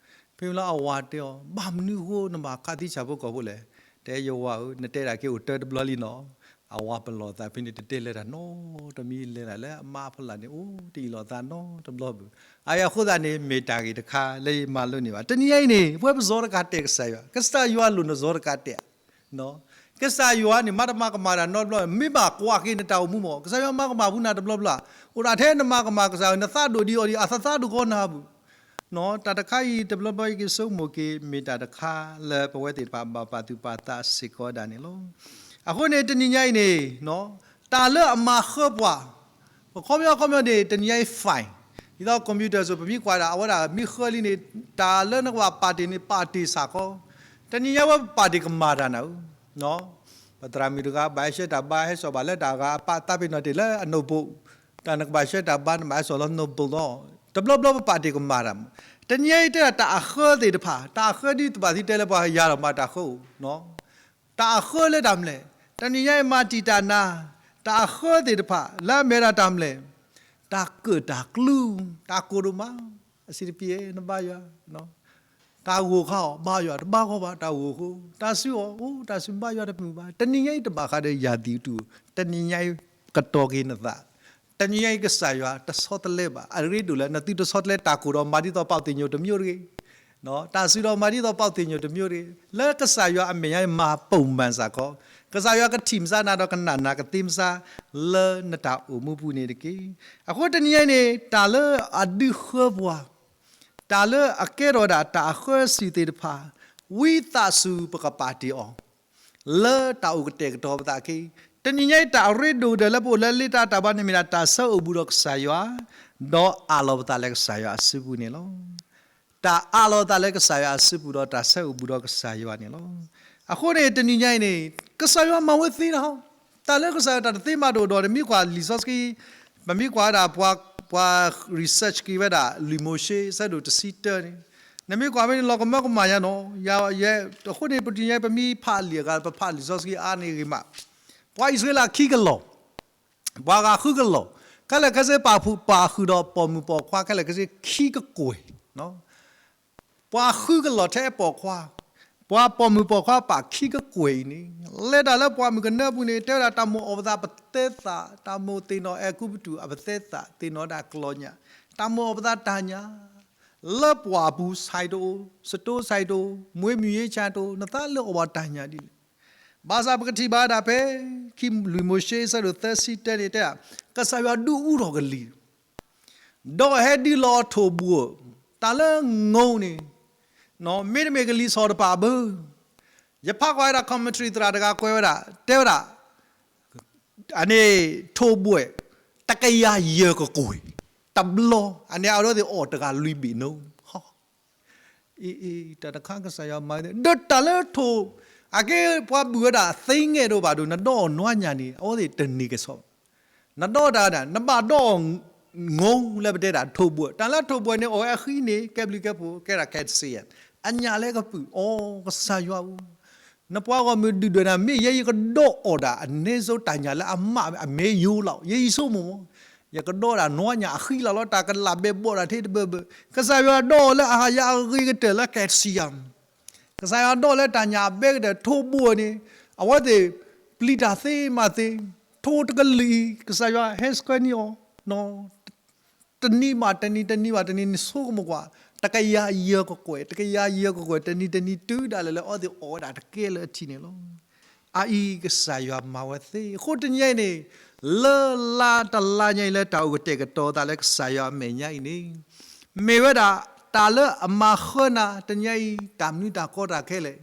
ဖဲလၢအဝၤတဲအီၤ ဘၣ်မနုၤအဃိနဘၣ်ခးသံဆၣ်ဖိကီၢ်ဖိလဲၣ်. တဲယဝၤဧၢ နတဲဒၣ်က့ၤအိၣ်တၢတဘျီလံနီၤ. အဝၤပလီၢ်သးဖဲန့ၣ် တတဲလဲၤတၢ်နီတမံၤ လဲၤဒၣ်လၢအမါအဖီလာ်န့ၣ် အိၣ်တအ့ၣ်လိာ်သးနီတဘျီဘၣ်. အအံၤအဃိသတးန့ၣ် မ့ၢ်တၢ်ဂ့ၢ်တခါလၢယမၤလိန့ၢ်ဘၣ်. တနံၤညါအံၤန့ၣ် ပဝဲပစီတကးတဲာ်ကစၢ်ယွၤ, ကစၢ်ယွၤလိၣ်နစီတကးတဲာ် ကစၢ်ယွၤန့ၣ် မၤတမၤကမၣ်တၢ်နီတဘျီ, မ့ၢ်ဘၣ်ကွၢ်က့ၤနတၢ်အိၣ်မူမး, ကစၢ်ယွၤမၤကမၣ်ဘူးနၤတဘျီဘျီ, အိၣ်ဒၣ်ထဲနမၤကမၣ်ကစၢ်ယွၤ နသးဒိၣ်ဒံးအီၤဒံး အသးသးဒိၣ်ကီနၤဘူး. တၢ်တခါအံၤတဘျီဘျီ ယက့ၤဆိကမိၣ်က့ၤ မ့ၢ်တၢ်တခါလၢပဝဲသ့ၣ်တဖၣ်ဘၣ်ပာ်သူၣ်ပာ်သးစ့ၢ်ကီးဝဲဒၣ်န့ၣ်လီၤ. အဃိန့ၣ် တနံၤညါအံၤန့ၣ် တၢ်လၢအမၤဃၢပှၤ, ပ အခီပညီ အခီပညီန့ၣ် တနံၤညါအံၤ fine, ဒ်သိး computer စိၤ ပမ့ၢ်ကွၢ်ဒၣ် အဝဲဒၣ်မ့ၢ်ဃၢလံန့ၣ် တၢ်လၢနကဘၣ်ပာ်တ့ၢ်န့ၣ် ပာ်တ့ၢ်စ့ၢ်ကီး, တနံၤညါဝဲပပာ်တ့ၢ်ကမၣ်တၢ်နၤဧၢ, ပသရၣ်မုၣ်တဂၤ ဘၣ်ဟဲဆှၢတၢ်ဘါ ဟဲစိာ်ဘၣ်လၢတၢ်ဂၤအပာ်သးပ့ၤနီၣ်တ့ၢ်လၢအ notebook, တၢ်နကဘၣ်ဆှၢတၢ်ဘါ နဘၣ်ဟဲစိာ်လီၤ notebook လီၤ, တဘျီဘျီပပာ်တ့ၢ်ကမၣ်တၢ်မး, တနံၤညါအံၤတဲဒၣ်တၢ်အဃၢသ့ၣ်တဖၣ်, တၢ်အဃၢဒ်တဘၣ်သံတဲလၢပှၤယၤဒီးမၤတၢ်ဃၢအိၣ် တၢ်အဃၢလၢတၢ်မနုၤလဲၣ်, တနံၤညါအံၤမၤတံာ်တာ်နၤ, တၢ်အဃၢသ့ၣ်တဖၣ် လၢအမ့ၢ်ဝဲဒၣ်တၢ်မနုၤလဲၣ်, တၢ်ကၢၣ်တၢ်ကျူ, တၢ်ကိၢ်ဒိၣ်မး, အစံးတပံၤ နဘါယွၤ, တၢ်ဂိၢ်ခါအီၤ ဘါယွၤ, တဘါဃီဘၣ် တၢ်ဂိၢ်ဃိ, တၢ်စုအီၤ အိၣ် တၢ်စုဘါယွၤတမုာ်ဘၣ်, တနံၤညါအံၤတဘၣ်ဃးဒီးယၤသံးတူၢ်, တနံၤညါအံၤကတီၤက့ၤနသး, တနံၤညါအံၤကစၢ်ယွၤတဆီတလဲဘၣ်, အရ့ဒိၣ်လၢနသုတဆီတလဲတၢ်ကိၢ်ဒီး မၤဒ်သိးပာ်သ့ၣ်ညိၣ်တမံၤတဂ့ၤ တၢ်စုဒီးမၤဒ်သိးပာ်သ့ၣ်ညိၣ်တမံၤတဂ့ၤ, လၢကစၢ်ယွၤအမဲာ်ညါမၤပိာ်မၢ်စ့ၢ်ကီး, ကစၢ်ယွၤကထံၣ်မစါနၤဒီးကနၣ်နၤကသ့မစါ လၢနတၢ်အိၣ်မူပူၤန့ၣ်တက့ၢ်. အဃိတနံၤညါအံၤန့ၣ် တၢ်လၢအဒုးဃၢပှၤ, တၢ်လၢအကဲထီၣ်ဒၣ်တၢ်အဃၢစံၣ်သ့ၣ်တဖၣ်, ဝံသးစူၤပကပာ်တ့ၢ်အီၤ လၢတၢ်အိၣ်ကတဲာ်ကတီၤပသးအခံ, တနံၤညါအံၤတၢ်အရ့ဒိၣ်ကတၢၢ်လၢပအိၣ်လၢလ့တၢ်တၢ်ဘါန့ၣ်မ့ၢ်ဒၣ်တၢ်ဆၢအိၣ်ဘူးဒီးကစၢ်ယွၤ, ဒီးအးလီၤပသးလၢကစၢ်ယွၤအစုပူၤန့ၣ်လီၤ. တၢ်အးလီၤသးလၢကစၢ်ယွၤအစုပူၤဒီးတၢ်ဆၢအိၣ်ဘူးဒီးကစၢ်ယွၤန့ၣ်လီၤ. အဃိန့ၣ် တနံၤညါအံၤန့ၣ် ကစၢ်ယွၤမၤဝဲသ့လီၤ. တၢ်လၢကစၢ်ယွၤတၢ်တသ့မၤဒိၣ်ဒီး နမ့ၢ်ကွၢ်လံာ်စီဆှံ, ပမ့ၢ်ကွၢ်ဝဲဒၣ် ပှၤ research က့ၤဝဲဒၣ် လွံၢ်မိၤၡ့ အဆၢဒိၣ်တဆံတၢန့ၣ်, နမ့ၢ်ကွၢ်ဝဲန့ၣ် လီၤကမၢကမၣ်ညါနီၤ, ယဲ, အဃိန့ၣ် ပတနံၤညါအံၤ ပမ့ၢ်ဖးလံာ်အဂၤ ပဖးလံာ်စီဆှံအါန့ၢ်ဂ့ၤမး, ပှၤအံၣ်စရ့လးခံကလီၢ် ပှၤဂၤဃုကလီၢ်, ခဲလၢာ်ခဲဆ့ပာ်ဖှိၣ်ပာ်ဃုာ်ဒီးပိာ်မုၣ်ပိာ်ခွါခဲလၢာ်ခဲဆ့ခံကကွဲၢ်, ပှၤဃုကလီၢ်ထဲပိာ်ခွါ, ပှၤပိာ်မုၣ်ပိာ်ခွါပာ်ခံကကွဲၢ်အံၤန့ၣ်, လဲၤတၢ်လၢပှၢ်မုၢ်ကနၢအပူၤန့ၣ် တဲဝဲဒၣ်တၢ်မိၣ်အီၣ်ပသးပသဲသး, တၢ်မိၣ်သ့ၣ်နီၣ်အဲၤကူပတူး အပသဲသး သ့ၣ်နီၣ်ဒၣ်ကျီညၣ်, တၢ်မိၣ်အီၣ်ပသးတၢ်ညၣ်, လၢပှၢ်ပူၤ ဆိုင် တအိၣ်, စတိ ဆိုင် တအိၣ်, မွေးမြူရေးခြံ တအိၣ်, နသးလၢအီၣ်ဘၣ်တၢ်ညၣ်ဒ်လဲၣ် ဘၣ်ဆၣ်ပကထံၣ်ဘၣ်ဝဲဒၣ်ဖဲ ခံလွံၢ်မိၤၡ့ အဆၢဒိၣ်သၢဆံတၢန့ၣ်တဲ, ကစၢ်ယွၤဒုးအူထီၣ်ကလံၤ, ဒီးဟဲဒုးလီၤအထိၣ်ဘှီၣ်, တၢ်လၢငိန့ၣ်, မ့တမ့ၢ်ကလံၤဆီၣ်တပာ်ဘၢ, ယဖးကွၢ်ဝဲဒၣ် commentary သရၣ်တဂၤကွဲးဝဲဒၣ်, တဲဝဲဒၣ် အန့ၣ် ထိၣ်ဘှီၣ် တကယၤယဲၢ်ကကွဲၢ်, တဘျီ, အန့ၣ်အဝဲသ့ၣ်အီၣ်တဂၤလွံၢ်ဘ့ၣ်နီၤ, အံၤ တၢ်တခါကစၢ်ယွၤမၤဝဲသ့ၣ် ဒီးတၢ်လၢထိၣ်, အကဲပှၤဘုၣ်ဝဲဒၣ်သ့ငဲ့ဒိၣ်ဘၣ်ဒီး နဒီအီၣ်နွါညၣ်န့ၣ် အဝဲသ့ၣ်တန့ၢ်ကဲဆီၣ်, နဒီတၢ်ဒၣ် နဘၣ်ဒီအီၣ် ငိလၢပတဲဒၣ်ထိၣ်ဘှီၣ်, တၢ်လၢထိၣ်ဘှီၣ်န့ၣ် အီၣ်ဝဲအဃံန့ၣ် ကဲဘျုးကဲဖှိၣ် ကဲဒၣ် calcium အညၣ်လၢကပုာ်အီၤ ကစၢ်ယွၤဧၢ နပှၤဂီၢ်မုၢ်ဒုၣ်ဒွဲၣ်နၤ မ့ၢ်ယဲယကဒီအီၣ်ဒၣ် အနည်းဆုံး တၢ်ညၣ်လၢအမးအမဲယိလီၤ, ယဲယဆိကမိၣ်မး, ယကဒီဒၣ်နွါညၣ်အဃံလီၤလီၤ, တၢ်ကလးဘဲဘီၣ်တၢ်ထဲတဘၢဘၢ, ကစၢ်ယွၤဒီအီၤလၢအဟါယၤအဂ့ၤကတၢၢ်လၢ calcium, ကစၢ်ယွၤဒီအီၤလၢတၢ်ညၣ်အဘဲကတၢၢ် ထိၣ်ဘှီၣ်န့ၣ်, အဝဲသ့ၣ် ပျံၤတၢ်သ့မးသ့, ထိၣ်တကလုာ်အံၤ ကစၢ်ယွၤဟဲဆှၢန့ၢ်အီၤ တနံၤဘၣ်တနံၤ တနံၤဘၣ်တနံၤ နဆိကမိၣ်ကွၢ်, တကယၤယဲၢ်ကကွဲၢ် တကယၤယဲၢ်ကကွဲၢ် တနံၤတနံၤ တုၤဒၣ်လဲာ်လၢအဝဲသ့ၣ်အီၣ်ဝဲဒၣ်တကဲလၢအထံၣ်န့ၣ်လီၤ. အအံၤကစၢ်ယွၤမၤဝဲသ့, အဃိတနံၤအံၤန့ၣ်, လၢလါတလါညါအံၤလၢတၢ်အိၣ်ကတဲာ်ကတီၤသးလၢကစၢ်ယွၤအမဲာ်ညါအံၤန့ၣ်, မ့ၢ်ဝဲဒၣ် တၢ်လၢအမၤဃၢနၤတနံၤအံၤ တၢ်မနုၤတၢ်ကီတၢ်ခဲလဲၣ်,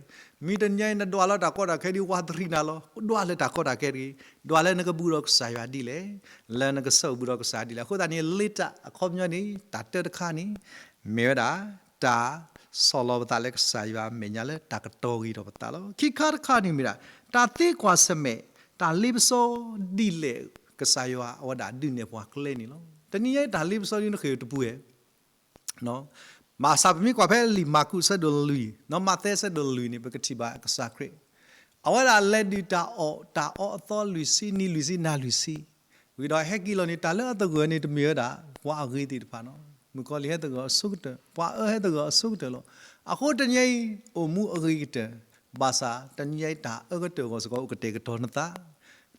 မ့ၢ်တနံၤအံၤနဒွးလၢတၢ်ကီတၢ်ခဲဒ်ဝးသရံးနၤလီၤ, ဒွးလၢတၢ်ကီတၢ်ခဲတဂ့ၤ, ဒွးလၢနကဘူးဒီးကစၢ်ယွၤဒ်လဲၣ်, လၢနကဆၢအိၣ်ဘူးဒီးကစၢ်ဒ်လဲၣ်. အဃိသတးန့ၣ် လ့တၢ်အခီပညီန့ၣ် တၢ်တၢတခါန့ၣ်, မ့ၢ်ဝဲဒၣ် တၢ်ဆီၣ်လီၤပသးလၢကစၢ်ယွၤအမဲာ်ညါလၢတၢ်ကတီၤဂ့ၤထီၣ်ပသးလီၤ. ခံခါတခါန့ၣ်မ့ၢ်ဒၣ် တၢ်သ့ကွၢ်ဆၢၣ်မဲာ်, တၢ်လ့ပစီဒ်လဲၣ် ကစၢ်ယွၤအဝဲဒၣ်ဒုးနဲၣ်ပှၤကျဲန့ၣ်လီၤ. တနံၤညါအံၤတၢ်လ့ပစီဒ်နဃ့ၢ်တပူၤဝဲ ဘၣ်ဆၣ်ပမ့ၢ်ကွၢ်ဖဲလံာ်မၢ်ကူးအဆၢဒိၣ်လွံၢ်, မးသဲအဆၢဒိၣ်လွံၢ်န့ၣ် ပကထံၣ်ဘၣ်ကစၢ်ခရံာ်, အဝဲဒၣ်လဲၤဒုၣ်တၢ်အီၣ်တၢ်အီအသီလွံၢ်ဆံနံၤလွံၢ်ဆံနၤလွံၢ်ဆံ, ဝံၤဒီးဟဲက့ၤလီၤန့ၣ် တၢ်လၢအသဂၢၢ်န့ၣ်တမ့ၢ်ဝဲဒၣ် ပှၤအဂ့ၤသ့ၣ်တဖၣ်နီၤ, မုၣ်ကီၤလံၢ်ဟဲသဂၢၢ်အဆိကတၢၢ်, ပှၤအၢဟဲသဂၢၢ်အဆိကတၢၢ်လီၤ. အဃိတနံၤညါအံၤ အိၣ်မူအဂ့ၤကတၢၢ်, ဘၣ်ဆၣ်တနံၤညါအံၤတၢ်အၢကတၢၢ်အဂီၢ်စ့ၢ်ကီးအိၣ်ကတဲာ်ကတီၤနသး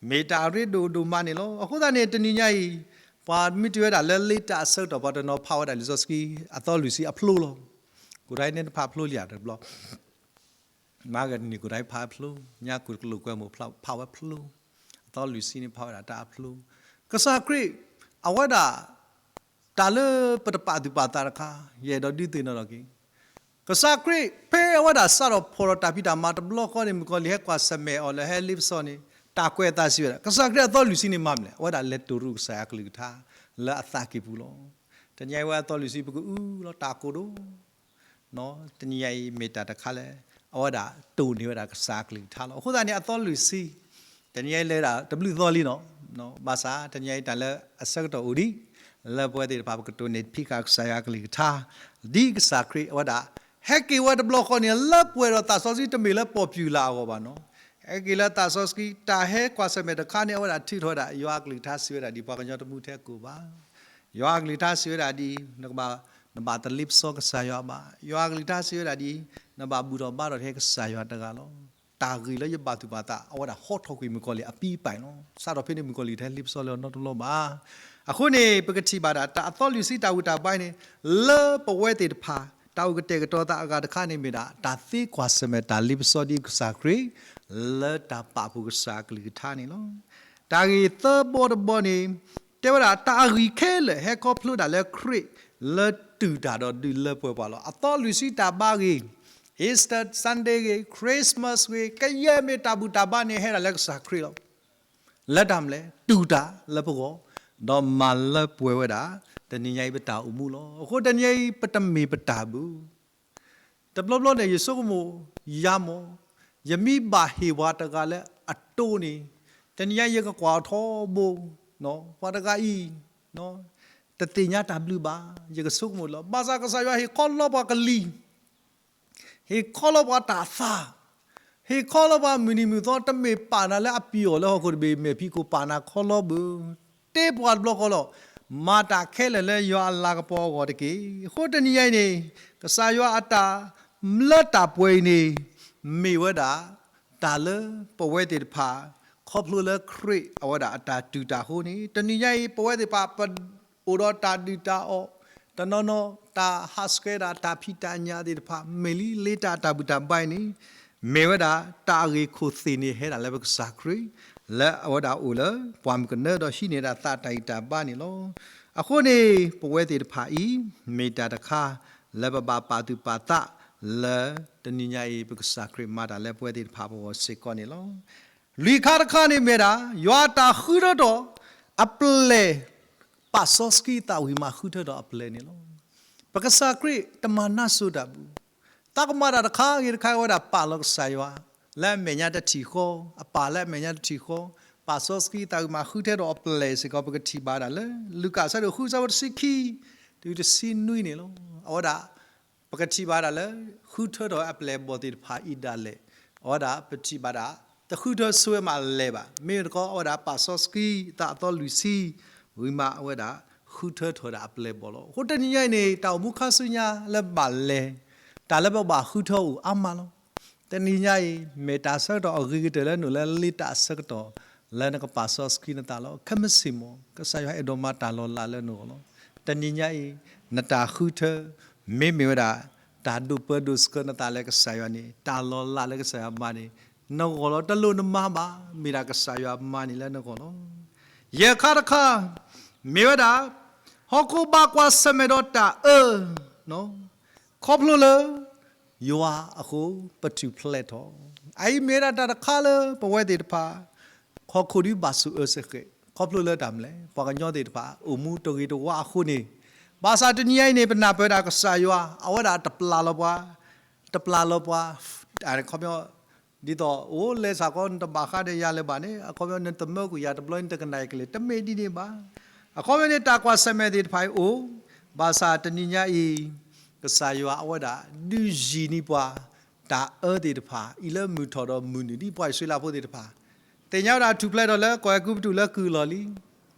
မ့ၢ်တၢ်ရ့ဒိၣ်ဒိၣ်မးန့ၣ်လီၤ. အဃိသတးန့ၣ် တနံၤညါအံၤ ပှၤမ့ၢ်တုၤဝဲဒၣ်လၢလ့တၢ်အဆၢကတီၢ် ပှၤတနီၤဖးဝဲဒၣ်လံာ်စီဆှံ အသီလွံၢ်ဆံအဖျိလီၤ. ကိးတၢ်အံၤန့ၣ်တဖးဖျိလံဧါတဘျီ, မၤကနံၤကိးတၢ်အံၤဖးဖျိ, ညါကိးတကလုာ်ကွဲမုာ်ဖးဝဲဖျိ, အသီလွံၢ်ဆံန့ၣ်ဖးဝဲဒၣ်တၢ်အဖျိ, ကစၢ်ခရံာ် အဝဲဒၣ် တၢ်လၢပတပာ်သူၣ်ပာ်သးတခါ ယအဲၣ်ဒိးဒုးသ့ၣ်နီၣ်ထီၣ်က့ၤ ကစၢ်ခရံာ် ဖဲအဝဲဒၣ်စးထီၣ်ဖီၣ်ဒီးတၢ်ဖံးတၢ်မၤတဘျီဃီန့ၣ် မုၣ်ကီၤလံၢ်ဟဲကွၢ်ဆၢၣ်မဲာ်အီၤလၢဟဲလ့ပစီန့ၣ် တၢ်ကွဲးအသးစံးဝဲဒၣ် ကစၢ်ခရံာ်အသီလွံၢ်ဆံန့ၣ်မၤမနုၤလဲၣ်, အဝဲဒၣ်လဲၤတိၢ်ရူၢ်ကစၢ်ယွၤကလုၢ်ကထါ လၢအသးကံၢ်ပူၤလီၤ. တနံၤအံၤဝဲအသီလွံၢ်ဆံ ပကအုလီၤတၢ်ကိၢ်ဒိၣ် တနံၤအံၤမ့ၢ်တၢ်တခါလၢ အဝဲဒၣ်တိၢ်န့ၢ်ဝဲဒၣ်ကစၢ်ကလုၢ်ကထါလီၤ. အဃိသတးန့ၣ် အသီလွံၢ်ဆံ တနံၤအံၤလဲၤဒၣ်တဘျုးသီလံနီၤ, ဘၣ်ဆၣ်တနံၤအံၤတၢ်လၢအဆၢကတီၢ်အိၣ်ဒံး လၢပဝဲသ့ၣ်တဖၣ်ပကတိၢ်န့ၢ်ဖံးဃာ်ကစၢ်ယွၤကလုၢ်ကထါ ဒ်ကစၢ်ခရံာ်အဝဲဒၣ် ဟဲက့ၤဝဲတဘျီဃီန့ၣ် လၢပှဲၤဒီးသးစီဆှံတမ့ၢ်လၢ popular အဂီၢ်ဘၣ်နီၤ, ဟဲက့ၤလၢသးစီဆှံ တၢ်ဟဲကွၢ်ဆၢၣ်မဲာ်တခါန့ၣ် အဝဲဒၣ်ထုးထီၣ်ဝဲဒၣ် ယွၤအကလုၢ်ကထါစံးဝဲဒၣ်ဒ် ပှၤကညီတမူထဲကိၣ်ဘၣ် ယွၤအကလုၢ်ကထါစံးဝဲဒၣ်ဒ် နကဘၣ် နဘၣ်တလ့ပစီကစၢ်ယွၤဘၣ်. ယွၤအကလုၢ်ကထါစံးဝဲဒၣ်ဒ် နဘၣ်ဘူၣ်ထီၣ်ဘါထီၣ်ထဲကစၢ်ယွၤတဂၤလီၤ. တၢ်ဂ့ၢ်လၢယဘၣ်သူၣ်ဘၣ်သး အဝဲဒၣ်ဟီထီၣ်ကွံာ်မုၣ်ကီၤလံၢ်အပံအပၢ်လီၤ. စးထီၣ်ဖဲန့ၣ် မုၣ်ကီၤလံၢ်တဟဲလ့ပစီလၢအီၤနီတဘျီဘၣ်. အဃိန့ၣ် ပကထံၣ်ဘၣ်ဒၣ် တၢ်အသီလွံၢ်ဆံတၢ်ဘူၣ်တၢ်ဘါအံၤန့ၣ် လၢပဝဲသ့ၣ်တဖၣ် တၢ်အိၣ်ကတဲာ်ကတီၤသးအဂၤတခါန့ၣ်မ့ၢ်ဒၣ် တၢ်သ့ကွၢ်ဆၢၣ်မဲာ်တၢ်လ့ပစီဒ်ကစၢ်ခရံာ် လၢတၢ်ပာ်ဖှိၣ်ကစၢ်အကလုၢ်ကထါန့ၣ်လီၤ. တၢ်ဂ့ၢ်သၢဘီတဘီန့ၣ် တဲဝဲဒၣ် တၢ်အဂံၢ်ခဲလၢာ်ဟဲခီဖျိဒၣ်လၢခရံာ် လၢတူၢ်တၢ်ဒီးဒုးလၢပှဲၤပှၤလီၤ. အသီလွံၢ်ဆံတၢ်ဘါဂ့ၤ, Easter Sunday ဂ့ၤ, Christmas ဂ့ၤ, ကယဲၢ်မ့ၢ်တၢ်ဘူၣ်တၢ်ဘါန့ၣ် ဟဲဒၣ်လၢကစၢ်ခရံာ်လီၤ. လၢတၢ်မနုၤလဲၣ်, တူၢ်တၢ်လၢပဂီၢ်, ဒီးမၤလၢပှဲၤဝဲဒၣ် တနံၤညါအံၤပတၢ်အိၣ်မူလီၤ. အဃိတနံၤညါအံၤ ပတမ့ၢ်ပတၢ်ဘၣ် တဘျီဘျီန့ၣ် ယဆိကမိၣ်ယၤမး, ယမ့ၢ်ဘၣ်ဟ့ၣ်ပှၤတဂၤလၢအတိၢ်န့ၣ်, တနံၤညါယကကွၢ်အီၤထီဘိ, ပှၤတဂၤအံၤ တသ့ၣ်ညါတၢ်ဘျုးဘၣ်, ယကဆိကမိၣ်လီၤ. ဘၣ်ဆၣ်ကစၢ်ယွၤဟ့ၣ်ခီလီပှၤကလံၤ, ဟ့ၣ်ခီလီပှၤတၢ်သး, ဟ့ၣ်ခီလီပှၤမုၢ်နံၤမုၢ်သီ တမ့ၢ်ပာ်နၤလၢအပံၤအီၤလၢဟီၣ်ခိၣ်တဘ့ၣ် မဲာ်ဖံးခိၣ် ပာ်နၤခီလီဘၣ်, တ့ပှၤတဘျီဃီလီၤ. မၤတၢ်ခဲလၢာ်လၢယွၤအလၤကပီၤအဂီၢ်တက့ၢ်. အဃိတနံၤညါအံၤန့ၣ် ကစၢ်ယွၤအတၢ် လၢတၢ်ပှဲၤအံၤန့ၣ် မ့ၢ်ဝဲဒၣ် တၢ်လၢပဝဲသ့ၣ်တဖၣ် ခီဖျိလၢခရံာ်အဝဲဒၣ်အတၢ်တူၢ်တၢ်အဃိန့ၣ် တနံၤညါအံၤ ပဝဲသ့ၣ်တဖၣ် ပအိၣ်ဒီးတၢ်ဒုၣ်တၢ်အီၣ် တနီၤနီၤ တၢ်ဟးဆှဲးဒၣ်တၢ်ဖံးတၢ်ညၣ်သ့ၣ်တဖၣ် မ့ၢ်လံလ့တၢ်အတၢ်ဘူၣ်တၢ်ဘါအံၤန့ၣ် မ့ၢ်ဝဲဒၣ် တၢ်အဂ့ၢ်ခိၣ်သ့ၣ်န့ၣ် ဟဲဒၣ်လၢပကစၢ်ခရံာ် လၢအဝဲဒၣ်အိၣ်လၢ ပှၢ်မုၢ်ကနၢဒီးဟံးန့ၢ်ဒၣ်သးတၢ်ဂံၢ်တၢ်ဘါန့ၣ်လီၤ. အဃိန့ၣ် ပဝဲသ့ၣ်တဖၣ်အံၤ မ့ၢ်တၢ်တခါ လၢပဘၣ်ပာ်သူၣ်ပာ်သး လၢတနံၤညါအံၤ ပကစၢ်ခရံာ်မၤတၢ်လၢပဝဲသ့ၣ်တဖၣ်ပဂီၢ်စ့ၢ်ကီးန့ၣ်လီၤ. လွံၢ်ခါတခါန့ၣ်မ့ၢ်ဒၣ် ယွၤအတၢ်ဃုထၢထီၣ်အပျဲၢ် ပာ်စီဆှံသးဝံၤမးဃုထၢထီၣ်အပျဲၢ်န့ၣ်လီၤ. ပကစၢ်ခရံာ်တမၤနၢ်စိၤတၢ်ဘၣ်. တၢ်ကမၤတၢ်တခါဂ့ၤတခါဝဲဒၣ်ပာ်လီၤကစၢ်ယွၤ လၢအမဲာ်ညါတထံၣ်ဃီ, အပာ်လၢအမဲာ်ညါတထံၣ်ဃီ, ပာ်စီဆှံသးဝံၤမးဃုထၢထီၣ်အပျဲၢ်စ့ၢ်ကီး ပကထံၣ်ဘၣ်ဒၣ်လၢ လူၤကၣ်အဆၢဒိၣ်ဃုအဆၢဖိတဆံခံ တုၤတဆံနွံန့ၣ်လီၤ. အဝဲဒၣ် ပကထံၣ်ဘၣ်ဒၣ်လၢ ဃုထၢထီၣ်အပျဲၢ်အဘီၣ်သ့ၣ်တဖၣ်အံၤဒၣ်လဲာ်, အဝဲဒၣ်ပထံၣ်ဘၣ်ဒၣ် တဃုထၢဆိဝဲမးလဲၤဘၣ်. မ့ၢ်တခီ အဝဲဒၣ်ပာ်စီဆှံသးအသီလွံၢ်ဆံ ဝံၤမးအဝဲဒၣ် ဃုထၢထီၣ်ဒၣ်အပျဲၢ်အဘီၣ်လီၤ. အဃိတနံၤညါအံၤန့ၣ် တၢ်အိၣ်မူခါဆူညါလၢဘၣ်လဲၤ, တၢ်လၢပဘၣ်ဃုထၢအိၣ်အါမးလီၤ. တနံၤညါအံၤ မ့ၢ်တၢ်ဆၢကတီၢ်အဂ့ၤကတၢၢ်လၢနအိၣ်လၢလ့တၢ်အဆၢကတီၢ် လၢနကပာ်စီဆှံနသးလီၤ. ခဲမုၢ်ဆ့ၣ်မး ကစၢ်ယွၤအဲၣ်ဒိးမၤတၢ်လီၤလးလၢနဂီၢ်လီၤ. တနံၤညါအံၤ နတၢ်ဃုထၢ မ့မ့ၢ်ဝဲဒၣ် တၢ်ဒိးပၢဒိးဆှၢနသးလၢကစၢ်ယွၤန့ၣ် တၢ်လီၤလးလၢကစၢ်ယွၤမၤန့ၣ် နဂီၢ်လီၤ. တလိၣ်နမၤဘၣ်, မ့ၢ်ဒၣ်ကစၢ်ယွၤမၤန့ၣ်လၢနဂီၢ်လီၤ. ယဲၢ်ခါတခါ မ့ၢ်ဝဲဒၣ် ဟီၣ်ခိၣ်ဘၣ်ကွၢ်ဆၢၣ်မဲာ်ဒီးတၢ်အၢ ခီဖျိလၢ ယွၤအဃိ ပထူၣ်ဖျဲးထီၣ်. အအံၤမ့ၢ်ဒၣ်တၢ်တခါလၢပဝဲသ့ၣ်တဖၣ် ဟီၣ်ခိၣ်ဒုးဘၣ်ဆိၣ်အၢစ့ၢ်ကီး ခီဖျိလၢတၢ်မနုၤလဲၣ်, ပှၤကညီသ့ၣ်တဖၣ် အိၣ်မူတဂ့ၤတဝါအဃိန့ၣ်, ဘၣ်ဆၣ်တနံၤညါအံၤန့ၣ် ပနၢ်ပၢၢ်ဒၣ်ကစၢ်ယွၤ အဝဲဒၣ်တပျၢ်လီၤပှၤ, တပျၢ်လီၤပှၤ ခီပညီ ဒ်သိး အိၣ်လဲၤစ့ၢ်ကီး နတဘၣ်ဃးဒီးယၤလၢၤဘၣ်န့ၣ် အခီပညီ နတမၢကွံာ်ယၤတဘျီ နတကနၣ်ယကလုၢ် တမ့ၢ်ဒ်န့ၣ်ဘၣ်. အခီပညီန့ၣ် တၢ်ကွၢ်ဆၢၣ်မဲာ်သ့ၣ်တဖၣ်အံၤအိၣ်, ဘၣ်ဆၣ်တနံၤညါအံၤ ကစၢ်ယွၤအဝဲဒၣ် ဒုးယံၤန့ၢ်ပှၤ တၢ်အၢသ့ၣ်တဖၣ် အံၤလၢမုၢ်ထီၣ်ဒီးမုၢ်နုာ် ဒ်ပှၤအံၣ်စရ့လးဖိသ့ၣ်တဖၣ် သ့ၣ်ညါဝဲဒၣ်ထူၣ်ဖျဲးထီၣ်လၢကီၢ်အဲၤကူပတူးလၢကုၢ်လီၢ်လံ.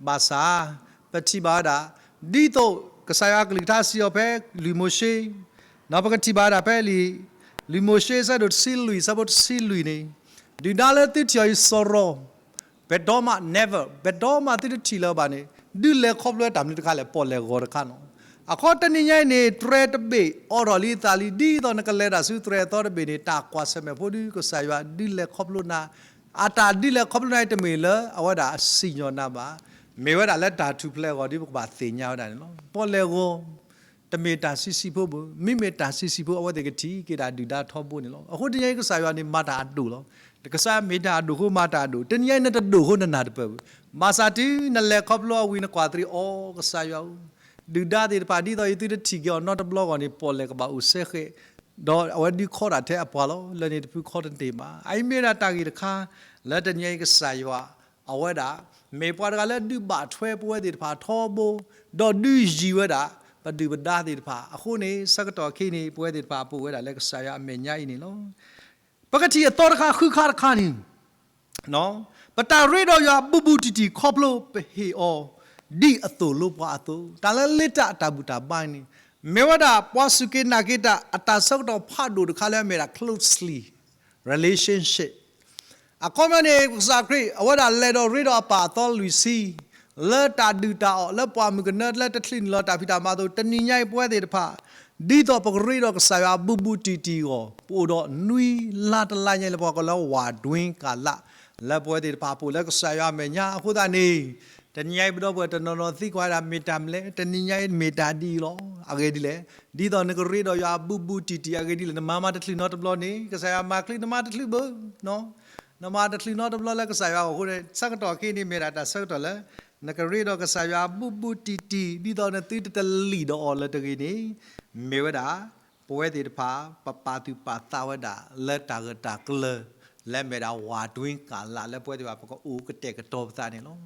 ဘၣ်ဆၣ် ပထံၣ်ဘၣ်ဝဲဒၣ် ဒ်သိးကစၢ်ယွၤအကလုၢ်ကထါစံးအီၤဖဲလံာ်မိၤၡ့, ဒီးပကထံၣ်ဘၣ်ဝဲဒၣ်ဖဲလံာ်, လံာ်မိၤၡ့အဆၢဒိၣ်တဆံလွံၢ် အဆၢဖိတဆံလွံၢ်န့ၣ်, ဒုၣ်ဒါလၢသုထံၣ်အီၤအံၤစီၤရီၤ ပဒိၣ်မး never ပဒိၣ်မးသုတထံၣ်လၢၤဘၣ်န့ၣ် ဒုးလဲၤခီဖျိတၢ်မနုၤတခါလဲၣ်, ပီၣ်လဲၣ်ဂီၤတခါနီၤ. အခီတနံၤညါအံၤန့ၣ် တြဲၤတဘ့ၣ်အိးထီၣ်လံအသးလံ ဒ်သိးနကလဲၤတၢ်ဆူတြဲၤအသီတဘ့ၣ်န့ၣ် တၢ်ကွၢ်ဆၢၣ်မဲာ်ဖိဒုး ကစၢ်ယွၤဒုးလဲၤခီဖျိနၤ, အတၢ်ဒုးလဲၤခီဖျိနၤအံၤတမ့ၢ်လၢအဝဲဒၣ်အစံၣ်ညီၣ်နၤဘၣ်. မ့ၢ်ဝဲဒၣ်လၢတၢ်ထူၣ်ဖျဲးအဂီၢ်ဒ်ပကဘၣ်သ့ၣ်ညါဝဲဒၣ်န့ၣ်လီၤ. ပီၣ်လဲၣ်ဂီၤ တမ့ၢ်တၢ်ဆံးဆံးဖိဘၣ်, မ့မ့ၢ်တၢ်ဆံးဆံးဖိ အဝဲသ့ၣ်ကထံၣ်က့ၤတၢ်ဒုၣ်ဒါထီဘိန့ၣ်လီၤ. အဃိတနံၤအံၤကစၢ်ယွၤန့ၣ် မၤတၢ်အဒိၣ်လီၤ. ကစၢ်ယွၤမ့ၢ်တၢ်အဒိၣ်အဃိမၤတၢ်အဒိၣ်, တနံၤအံၤနတဒိၣ်အဃိနနၢ်တပၢၢ်ဘၣ်. ဘၣ်ဆၣ်တုၤနလဲၤခီဖျိအဝံၤနကွၢ်သရံးအီၤ ကစၢ်ယွၤဧၢ, ဒုၣ်ဒါသ့ၣ်တဖၣ် ဒ်သိးယသုတထံၣ်က့ၤအီၤနီတဘျီဂီၢ်န့ၣ် ပီၣ်လဲၣ်ကဘၣ်အိၣ်စဲဃဲး, ဒီးအဝဲဒုးခီတၢ်ထဲအပှၤလီၤ. လၢန့ၣ်တဖုခီတန့ၢ်ဘၣ်. အအံၤမ့ၢ်ဝဲဒၣ်တၢ်ဂ့ၢ်တခါ လၢတနံၤအံၤကစၢ်ယွၤ အဝဲဒၣ် မ့ၢ်ပှၤတဂၤလၢဒုးဘၣ်ထွဲပဝဲသ့ၣ်တဖၣ်ထီဘိ, ဒီးဒုးယံၤဝဲဒၣ် ပဒုၣ်ပဒါသ့ၣ်တဖၣ်. အဃိန့ၣ် ဆၢကတီၢ်ခဲအံၤန့ၣ် ပဝဲသ့ၣ်တဖၣ်ပအိၣ်ဝဲဒၣ်လၢကစၢ်ယွၤအမဲာ်ညါအံၤန့ၣ်လီၤ. ပကထံၣ်အသီတခါဃုခါတခါန့ၣ် ပတၢ်ရ့ဒီးယွၤဘူးဘူးတံၢ်တံၢ်ခီဖျိပဟ့ၣ်အီၤ ဒ်အသိၣ်လိပှၤအသိး, တၢ်လၢလ့တၢ်အတၢ်ဘူၣ်တၢ်ဘါန့ၣ် မ့ၢ်ဝဲဒၣ်ပှၤစူၢ်က့ၤနာ်က့ၤတၢ်အတၢ်ဆၢကတီၢ်ဖးဒိၣ်တခါလၢအမ့ၢ်ဒၣ် closely relationship အခီပညီန့ၣ် ကစၢ်ခရံာ် အဝဲဒၣ်လဲၤဒီးရ့ဒီးအပၢ်အသီလွံၢ်ဆံ လၢတၢ်ဒုၣ်တၢ်အီၣ် လၢပှၢ်မုၢ်ကနၢ လၢတချုးန့ၢ်လီၤတၢ်ဖံးတၢ်မၤအသိး, တနံၤညါအံၤပဝဲသ့ၣ်တဖၣ် ဒ်သိးပကရ့ဒီးကစၢ်ယွၤဘူးဘူးတံၢ်တံၢ်အဂီၢ် ပအိၣ်ဒီးနွံလါတလါညါလၢပှၤကိးလၢ ဝၢ်တွ့ကၤလး လၢပဝဲသ့ၣ်တဖၣ်ပအိၣ်လၢကစၢ်ယွၤအမဲာ်ညါ. အဃိသတးန့ၣ် တနံၤညါအံၤပဒီပုၢ်ဝဲၢ်တနီၤနီၤသံကွၢ်ဝဲဒၣ် မ့ၢ်တၢ်မနုၤလဲၣ်, တနံၤညါအံၤမ့ၢ်တၢ်ဒ်အံၤလီၤ. အဂ့ၢ်ဒ်လဲၣ်, ဒ်သိးနကရ့ဒီးယွၤဘူးဘူးတံၢ်တံၢ် အဂ့ၢ်ဒ်လဲၣ်, နမၤမၤတချုးနီတဘျီန့ၣ် ကစၢ်ယွၤမၤချ့နမၤတချုးဘၣ် နမၤတချုးနီတဘျီလၢကစၢ်ယွၤအဂီၢ်အဃိန့ၣ် ဆၢကတီၢ်ခဲအံၤန့ၣ် မ့ၢ်ဒၣ်တၢ်ဆၢကတီၢ်လၢ နကရ့ဒီးကစၢ်ယွၤဘူးဘူးတံၢ်တံၢ် ဒ်သိးနသုတတလံၣ်ဒီးအီၤလၢတဂ့ၤန့ၣ် မ့ၢ်ဝဲဒၣ် ပဝဲသ့ၣ်တဖၣ် ပပာ်သူၣ်ပာ်သးဝဲဒၣ်လၢတၢ်ဂၢၢ်တၢ်ကျၢၤ လၢအမ့ၢ်ဒၣ် ဝၢ်တွ့ကၤလး လၢပဝဲသ့ၣ်တဖၣ် ပကအိၣ်ကတဲာ်ကတီၤပသးန့ၣ်လီၤ.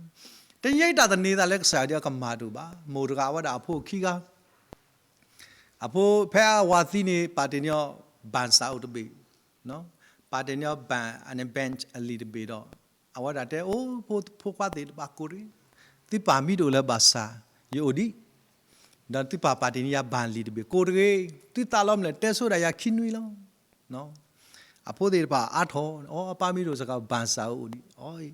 တနံၤညါအံၤတၢ်သန့ၤသးလၢကစၢ်ယွၤဒ်အကမၢ်တအိၣ်ဘၣ်. မိၢ်တဂၤအဝဲဒၣ်အဖိခံဂၤ အဖိဖဲအဝၤသံန့ၣ် ပာ်တ့ၢ်န့ၢ်အီၤ ဘၣ်စၢ်အိၣ်တဘ့ၣ်, ပာ်တ့ၢ်န့ၢ်အီၤ ဘၣ်အန့ၣ် ဘဲၣ်အလံာ်တဘ့ၣ်ဒီး အဝဲဒၣ်တဲ အိၣ် ဖိဖိခွါသ့ၣ်တဖၣ်ကိးတဂ့ၤ, သုပၢ်မ့ၢ်တအိၣ်လၢၤဘၣ်ဆၣ် ယအိၣ်ဒံး, ဒီးသုပၢ်ပာ်တ့ၢ်န့ၢ်ယၤဘၣ်လံာ်တဘ့ၣ်ကိးတဂ့ၤ, သုသးလီမနုၤလဲၣ် တဲဆိဒၣ်ယၤခံနွံလီၤ. အဖိသ့ၣ်တဖၣ်အါထီၣ် အီ အပၢ်မ့ၢ်တအိၣ်စ့ၢ်ကီး ဘၣ်စၢ်အိၣ်ဒံး အီ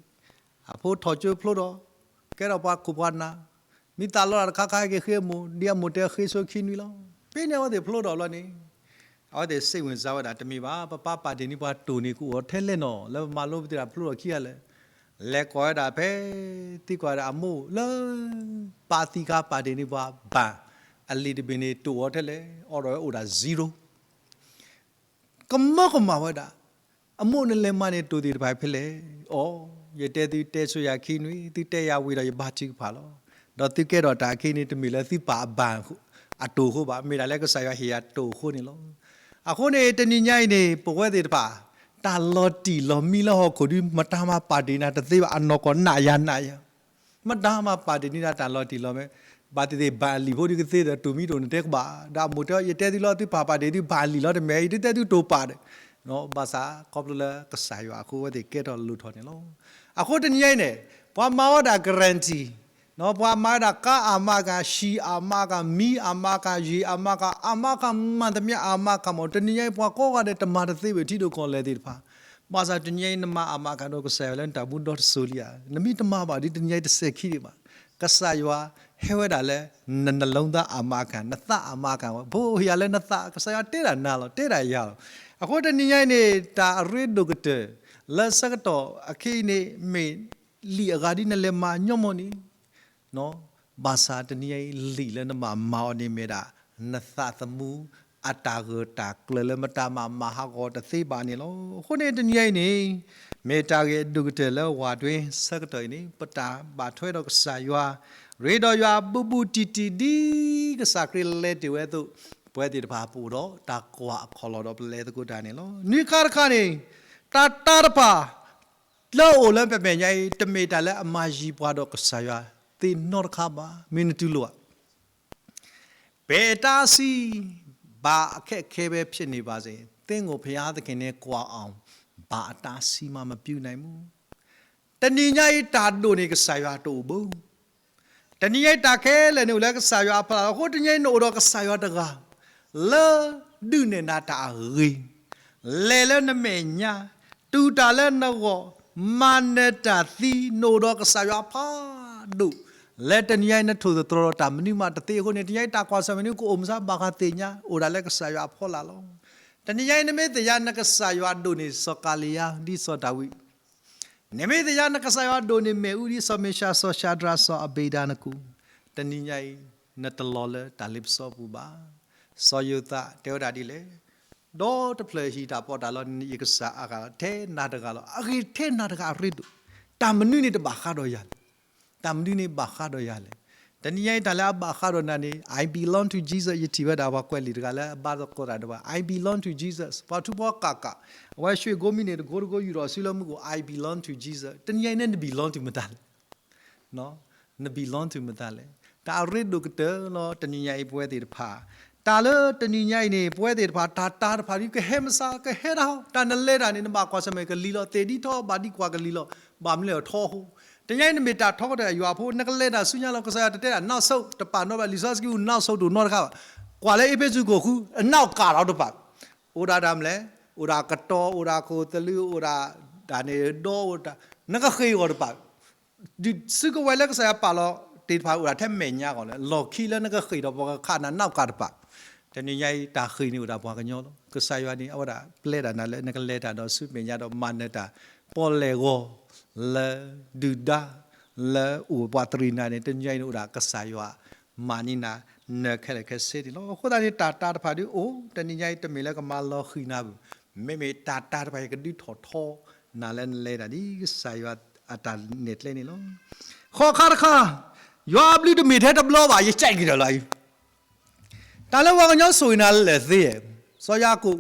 အဖိထီၣ်ကၠိဖျိဒီး ကဲထီၣ်ပှၤခိၣ်ပှၤနၢ်, မ့ၢ်သးလီတၢ်တခါခါ ဟဲက့ၤဃ့အမိၢ် ဒ်အမိၢ်တဲဃ့ဆိခံနွံလီၤ. ဖဲန့ၣ်အဝဲသ့ၣ်ဖျိထီၣ်ဘျီန့ၣ် အဝဲသ့ၣ်စံးဝဲစါဝဲဒၣ် တမ့ၢ်ဘၣ်, ပပၢ်ပာ်တ့ၢ်န့ၢ်ပှၤတိၢ်န့ၢ်ကအိၣ်ထဲလဲၣ်နီၤ, လၢပမၤလိပသ့ၣ်တဖၣ်ဖျိထီၣ်ခံဂၤလဲၣ်. လဲၤကွၢ်ဝဲဒၣ်ဖဲ သံကွၢ်ဝဲဒၣ်အမိၢ်လၢ ပၢ်သံခါပာ်တ့ၢ်န့ၢ်ပှၤဘၣ် အလံာ်တဘ့ၣ်န့ၣ် တိၢ်အီၤထဲလဲၣ်, အိၣ်ဒီးဝဲအိၣ်ဒၣ် zero ကမၢကမၣ်ဝဲဒၣ်, အမိၢ်နလဲၤမၤန့ၢ်တိၢ်သ့ၣ်တဖၣ်ဖဲလဲၣ်. အီ ယတဲသုတဲဆိယၤခံနွံ, သုတဲယၤဝံၤဒီးယဘါထုကဖၣ်လီၤ. ဒီးသုကဲထီၣ်တၢ်အခံန့ၣ် တမ့ၢ်လၢသုပၢ်အဘၣ်အတိၢ်အဃိဘၣ်, မ့ၢ်ဒၣ်လၢကစၢ်ယွၤဟ့ၣ်ယၤတိၢ်အဃိန့ၣ်လီၤ. အဃိန့ၣ် တနံၤညါအံၤန့ၣ် ပဝဲသ့ၣ်တဖၣ် တၢ်လီၤတံၢ်လီၤမံလၢဟီၣ်ခိၣ်ဒု မတၤမၤပာ်တ့ၢ်နၤတသ့ဘၣ်, အနီၢ်ကီၢ်နးယၤနးယၤ မတၤမၤပာ်တ့ၢ်န့ၢ်ဒၣ်တၢ်လီၤတံၢ်လီၤမံ, ဘၣ်သ့ၣ်သ့ၣ် ဘၣ်အလံာ်ဖိဒုကသ့ဒီး တိၢ်မံတိၢ်န့ၣ်တဲကဘၣ်, ဒီးအမိၢ်တဲ ယတဲသုလီၤ သုပၢ်ပာ်တ့ၢ်သုဘၣ်အလံာ်လီၤ, တမ့ၢ်အံၤ သုတဲသုတိၢ်ပာ်ဒီး, ဘၣ်ဆၣ်ခီဖျိလၢကစၢ်ယွၤအဃိ အဝဲသ့ၣ်ကဲထီၣ်လိၣ်ထီၣ်န့ၣ်လီၤ. အဃိတနံၤညါအံၤန့ၣ် ပှၤမၤဝဲဒၣ် guarantee ပှၤမၤဝဲဒၣ် ကါအာမခံ, ဆီအာမခံ, မီးအာမခံ, ရေအာမခံ, အာမခံမှန်သမျှ အာမခံမး, တနံၤညါအံၤ ပှၤကိးဂၤဒဲးတမၤတသ့ဝဲ ထံဒိၣ်ကီၢ်လဲၢ်သ့ၣ်တဖၣ်, ဘၣ်ဆၣ်တနံၤညါအံၤ နမၤအာမခံဒီးကစၢ်ယွၤလၢနတၢ်မူဒီတစိၤလံဧါ, နမ့ၢ်တမၤဘၣ်ဒီး တနံၤညါအံၤတစဲးခံဒံးဘၣ်. ကစၢ်ယွၤဟဲဝဲဒၣ်လၢ န နလုံးသားအာမခံ, နသးအာမခံဝဲ, ဖိဟ့ၣ်ယၤလၢနသး, ကစၢ်ယွၤတဲဒၣ်နၤလီၤ, တဲဒၣ်ယၤလီၤ. အဃိတနံၤညါအံၤန့ၣ် တၢ်အရ့ဒိၣ်ကတၢၢ် လၢဆၢကတီၢ်အခံအံၤန့ၣ် မ့ၢ်လံာ်အဂၤဒ်နလဲၤမၤညီမီၢ်န့ၣ် ဘၣ်ဆၣ်တနံၤညါအံၤ လံာ်လၢနဘၣ်မၤအီၤန့ၣ်မ့ၢ်ဒၣ် နသးသမူ အတၢ်ဂၢၢ်တၢ်ကျၢၤလၢမတၤမၤမၤဟးဂီၤတသ့ဘၣ်န့ၣ်လီၤ. အဃိန့ၣ်တနံၤညါအံၤန့ၣ် မ့ၢ်တၢ်ဂ့ၢ်အဒိၣ်ကတၢၢ်လၢဝၤတွ့ဆၢကတီၢ်အံၤန့ၣ် ပတၢ်ဘၣ်ထွဲဒီးကစၢ်ယွၤ ရ့ဒီးယွၤဘူးဘူးတံၢ်တံၢ် ဒ်ကစၢ်ခရံာ်လဲၤတ့ၢ်ဝဲအသိး ပဝဲသ့ၣ်တဖၣ်ပအိၣ်ဒီးတၢ်ကွၢ်အခီၣ်လီၢ်ဒီးပလဲၤသကိးတၢ်န့ၣ်လီၤ. နွံခါတခါန့ၣ် တၢ်တၢ်တဖၣ် လၢအအိၣ်လၢပမဲာ်ညါအံၤ တမ့ၢ်တၢ်လၢအမၤယံၤပှၤဒီးကစၢ်ယွၤသ့ၣ်နီတခါဘၣ်. မ့ၢ်နတူၢ်လိာ်ဧါ. ဘယ်အတားအဆီး ဘာအခက်အခဲပဲဖြစ်နေပါစေ သင့်ကိုဘုရားသခင်နဲ့ကိုယ်အောင် ဘာအတားအဆီးမှမပြုနိုင်ဘူး. တနံၤညါအံၤတၢ်ဒိၣ်န့ၣ်ကစၢ်ယွၤတအိၣ်ဘၣ်. တနံၤညါအံၤတၢ်ခဲလၢာ်န့ၣ်အိၣ်လၢကစၢ်ယွၤအဖီလာ်လီၤ. အဃိတနံၤညါအံၤနအိၣ်ဒီးကစၢ်ယွၤတဂၤ လၢဒုးနဲၣ်နၤတၢ်အဂ့ၤ လဲၤလၢနမဲာ်ညါ, တူၢ်တၢ်လၢနဂီၢ်, မၤနၢၤတၢ်သံ, နအိၣ်ဒီးကစၢ်ယွၤဖးဒိၣ်, လၢတနံၤညါအံၤနထိၣ်သတြီၤဒီးတၢ်မနုၤမးတသ့အဃိန့ၣ် တနံၤညါအံၤတၢ်ကွၢ်ဆၢၣ်မဲာ်နကအိၣ်မုာ်စါဘၣ်ဃးသ့ၣ်ညါ အိၣ်ဒၣ်လၢကစၢ်ယွၤအဖီလာ်လီၤ. တနံၤညါအံၤ နမ့ၢ်သ့ၣ်ညါနကစၢ်ယွၤဒိၣ်န့ၢ်စီၤကၤလံယါ ဒ်စီၤဒၤဝံး, နမ့ၢ်သ့ၣ်ညါနကစၢ်ယွၤဒိၣ်န့ၢ်မ့ၣ်အူဒ်စီၤမ့ၡး စီၤၡၤဒြး စီၤအဘ့းနကိၤ, တနံၤညါအံၤ နတလီၤလၢတၢ်လ့ပစီပူၤဘၣ်. စီၤယိၤသးတဲဝဲဒၣ်ဒ်လဲၣ်, ဒီတဖျၢၣ်ဟံၣ်တၢ်ပီးတၢ်လီန့ၣ် ယကစၢ်အဂၤလီၤ, ထဲနၤတဂၤလီၤ. အဂ့ၢ်ထဲနၤတဂၤအရ့ဒိၣ်, တၢ်မနုၤန့ၣ်တဘၣ်ဃးဒီးယၤလဲၣ်. တၢ်မနုၤန့ၣ်ဘၣ်ဃးဒီးယၤလဲၣ်. တနံၤညါအံၤတၢ်လၢအဘၣ်ဃးဒီးနၤန့ၣ် I belong to Jesus. ယထံၣ်ဝဲဒၣ်ပှၤကွဲးလံာ်တဂၤလၢအဘါသကိးတၢ်ဒီးပှၤ I belong to Jesus. ပှၤထူပှၤကၣ်ကၣ်, အဝဲရွှ့ၣ်ကိမံန့ၣ် တကိတကိယူၢ်ထီၣ်စုလၢမူခိၣ် I belong to Jesus. တနံၤညါအံၤန့ၣ် န belong to မတၤလဲၣ်. န belong to မတၤလဲၣ်. တၢ်အရ့ဒိၣ်ကတၢၢ်လီၤ တနံၤညါအံၤပဝဲသ့ၣ်တဖၣ်. တၢ်လၢတနံၤညါအံၤန့ၣ် ပဝဲသ့ၣ်တဖၣ် တၢ်တၢ်တဖၣ်ဒ်ကဟဲမစါ ကဟဲဒၣ်ဟီ, တၢ်နလဲၤတၢ်န့ၣ် နဘၣ်ကွၢ်ဆၢၣ်မဲာ်ကလံၤလီၤ, သ့ၣ်ဒ်ထီဘၣ်ဒ်ကွၢ်ကလံၤလီၤ, ဘၣ်မနုၤလဲၣ်ထီအဃိ. တနံၤညါအံၤနမ့ၢ်တၢ်ထီကတၢၢ်ယွၤအဖိ နကလဲၤတၢ်ဆူညါလီၤ. ကစၢ်ယွၤတတဲဒၣ် နောက်ဆုတ် တပာ်နီတဘျီဘၣ်, လံာ်စီဆှံက့ နောက်ဆုတ် တအိၣ်နီတခါဘၣ်. ကွၢ်လၢအ့းဖ့းစူးခိၣ်ဃု အနောက်ကျတော့ တပာ် အိၣ်ဒၣ်တၢ်မနုၤလဲၣ်, အိၣ်ဒၣ်ကတီၤ အိၣ်ဒၣ်ခိၣ်သလုး အိၣ်ဒၣ်တၢ်န့ၣ်ဒီး နကဃ့ၢ်အီၤတပာ်, ဒုးစုကဝဲၤလၢကစၢ်ယွၤပာ်လီၤသ့ၣ်တဖၣ် အိၣ်ဒၣ်ထဲမဲာ်ညါအဂီၢ်လီၤ. လီၢ်ခံလၢနကဃ့ၢ်ဒီးပှၤကခးနၤ နောက်ကျ တပာ်. တနံၤညါအံၤတၢ်ဃ့ၢ်န့ၣ်အိၣ်ဒၣ်ပှၤကညီလီၤ. ကစၢ်ယွၤန့ၣ် အဝဲဒၣ်ပျဲဒၣ်နၤလၢနကလဲၤတၢ်ဒီးဆူမဲာ်ညါဒီးမၤနၢၤတၢ် ပီၣ်လဲၣ်ဂီၤ လၢဒုၣ်ဒါ လၢအိၣ်ပှၤတရံးနၤန့ၣ် တနံၤညါအံၤန့ၣ်အိၣ်ဒၣ်ကစၢ်ယွၤ မၤန့ၢ်နၤ နၢၤခဲလၢာ်ခဲဆ့န့ၣ်လီၤ. အဃိသတးန့ၣ် တၢ်တၢ်တဖၣ်ဒ်အိၣ် တနံၤညါအံၤ တမ့ၢ်လၢကမၤလီၤဃံၤနၤဘၣ်. မ့မ့ၢ်တၢ်တၢ်တဖၣ်အံၤကဒုးထီၣ်ထီနၤလၢနလဲၤတၢ်ဒ်ကစၢ်ယွၤအတၢ်နဲၣ်ကျဲန့ၣ်လီၤ. ဃိးခါတခါ, ယွၤအဘျုးတမ့ၢ်ထဲတဘျီဘၣ်, ယကဲက့ၤဒီးလီၤအံၤ တၢ်လၢပှၤကညီဆိၣ်ဂ့ၤနၤလၢာ်သ့, စီၤယၤကိာ်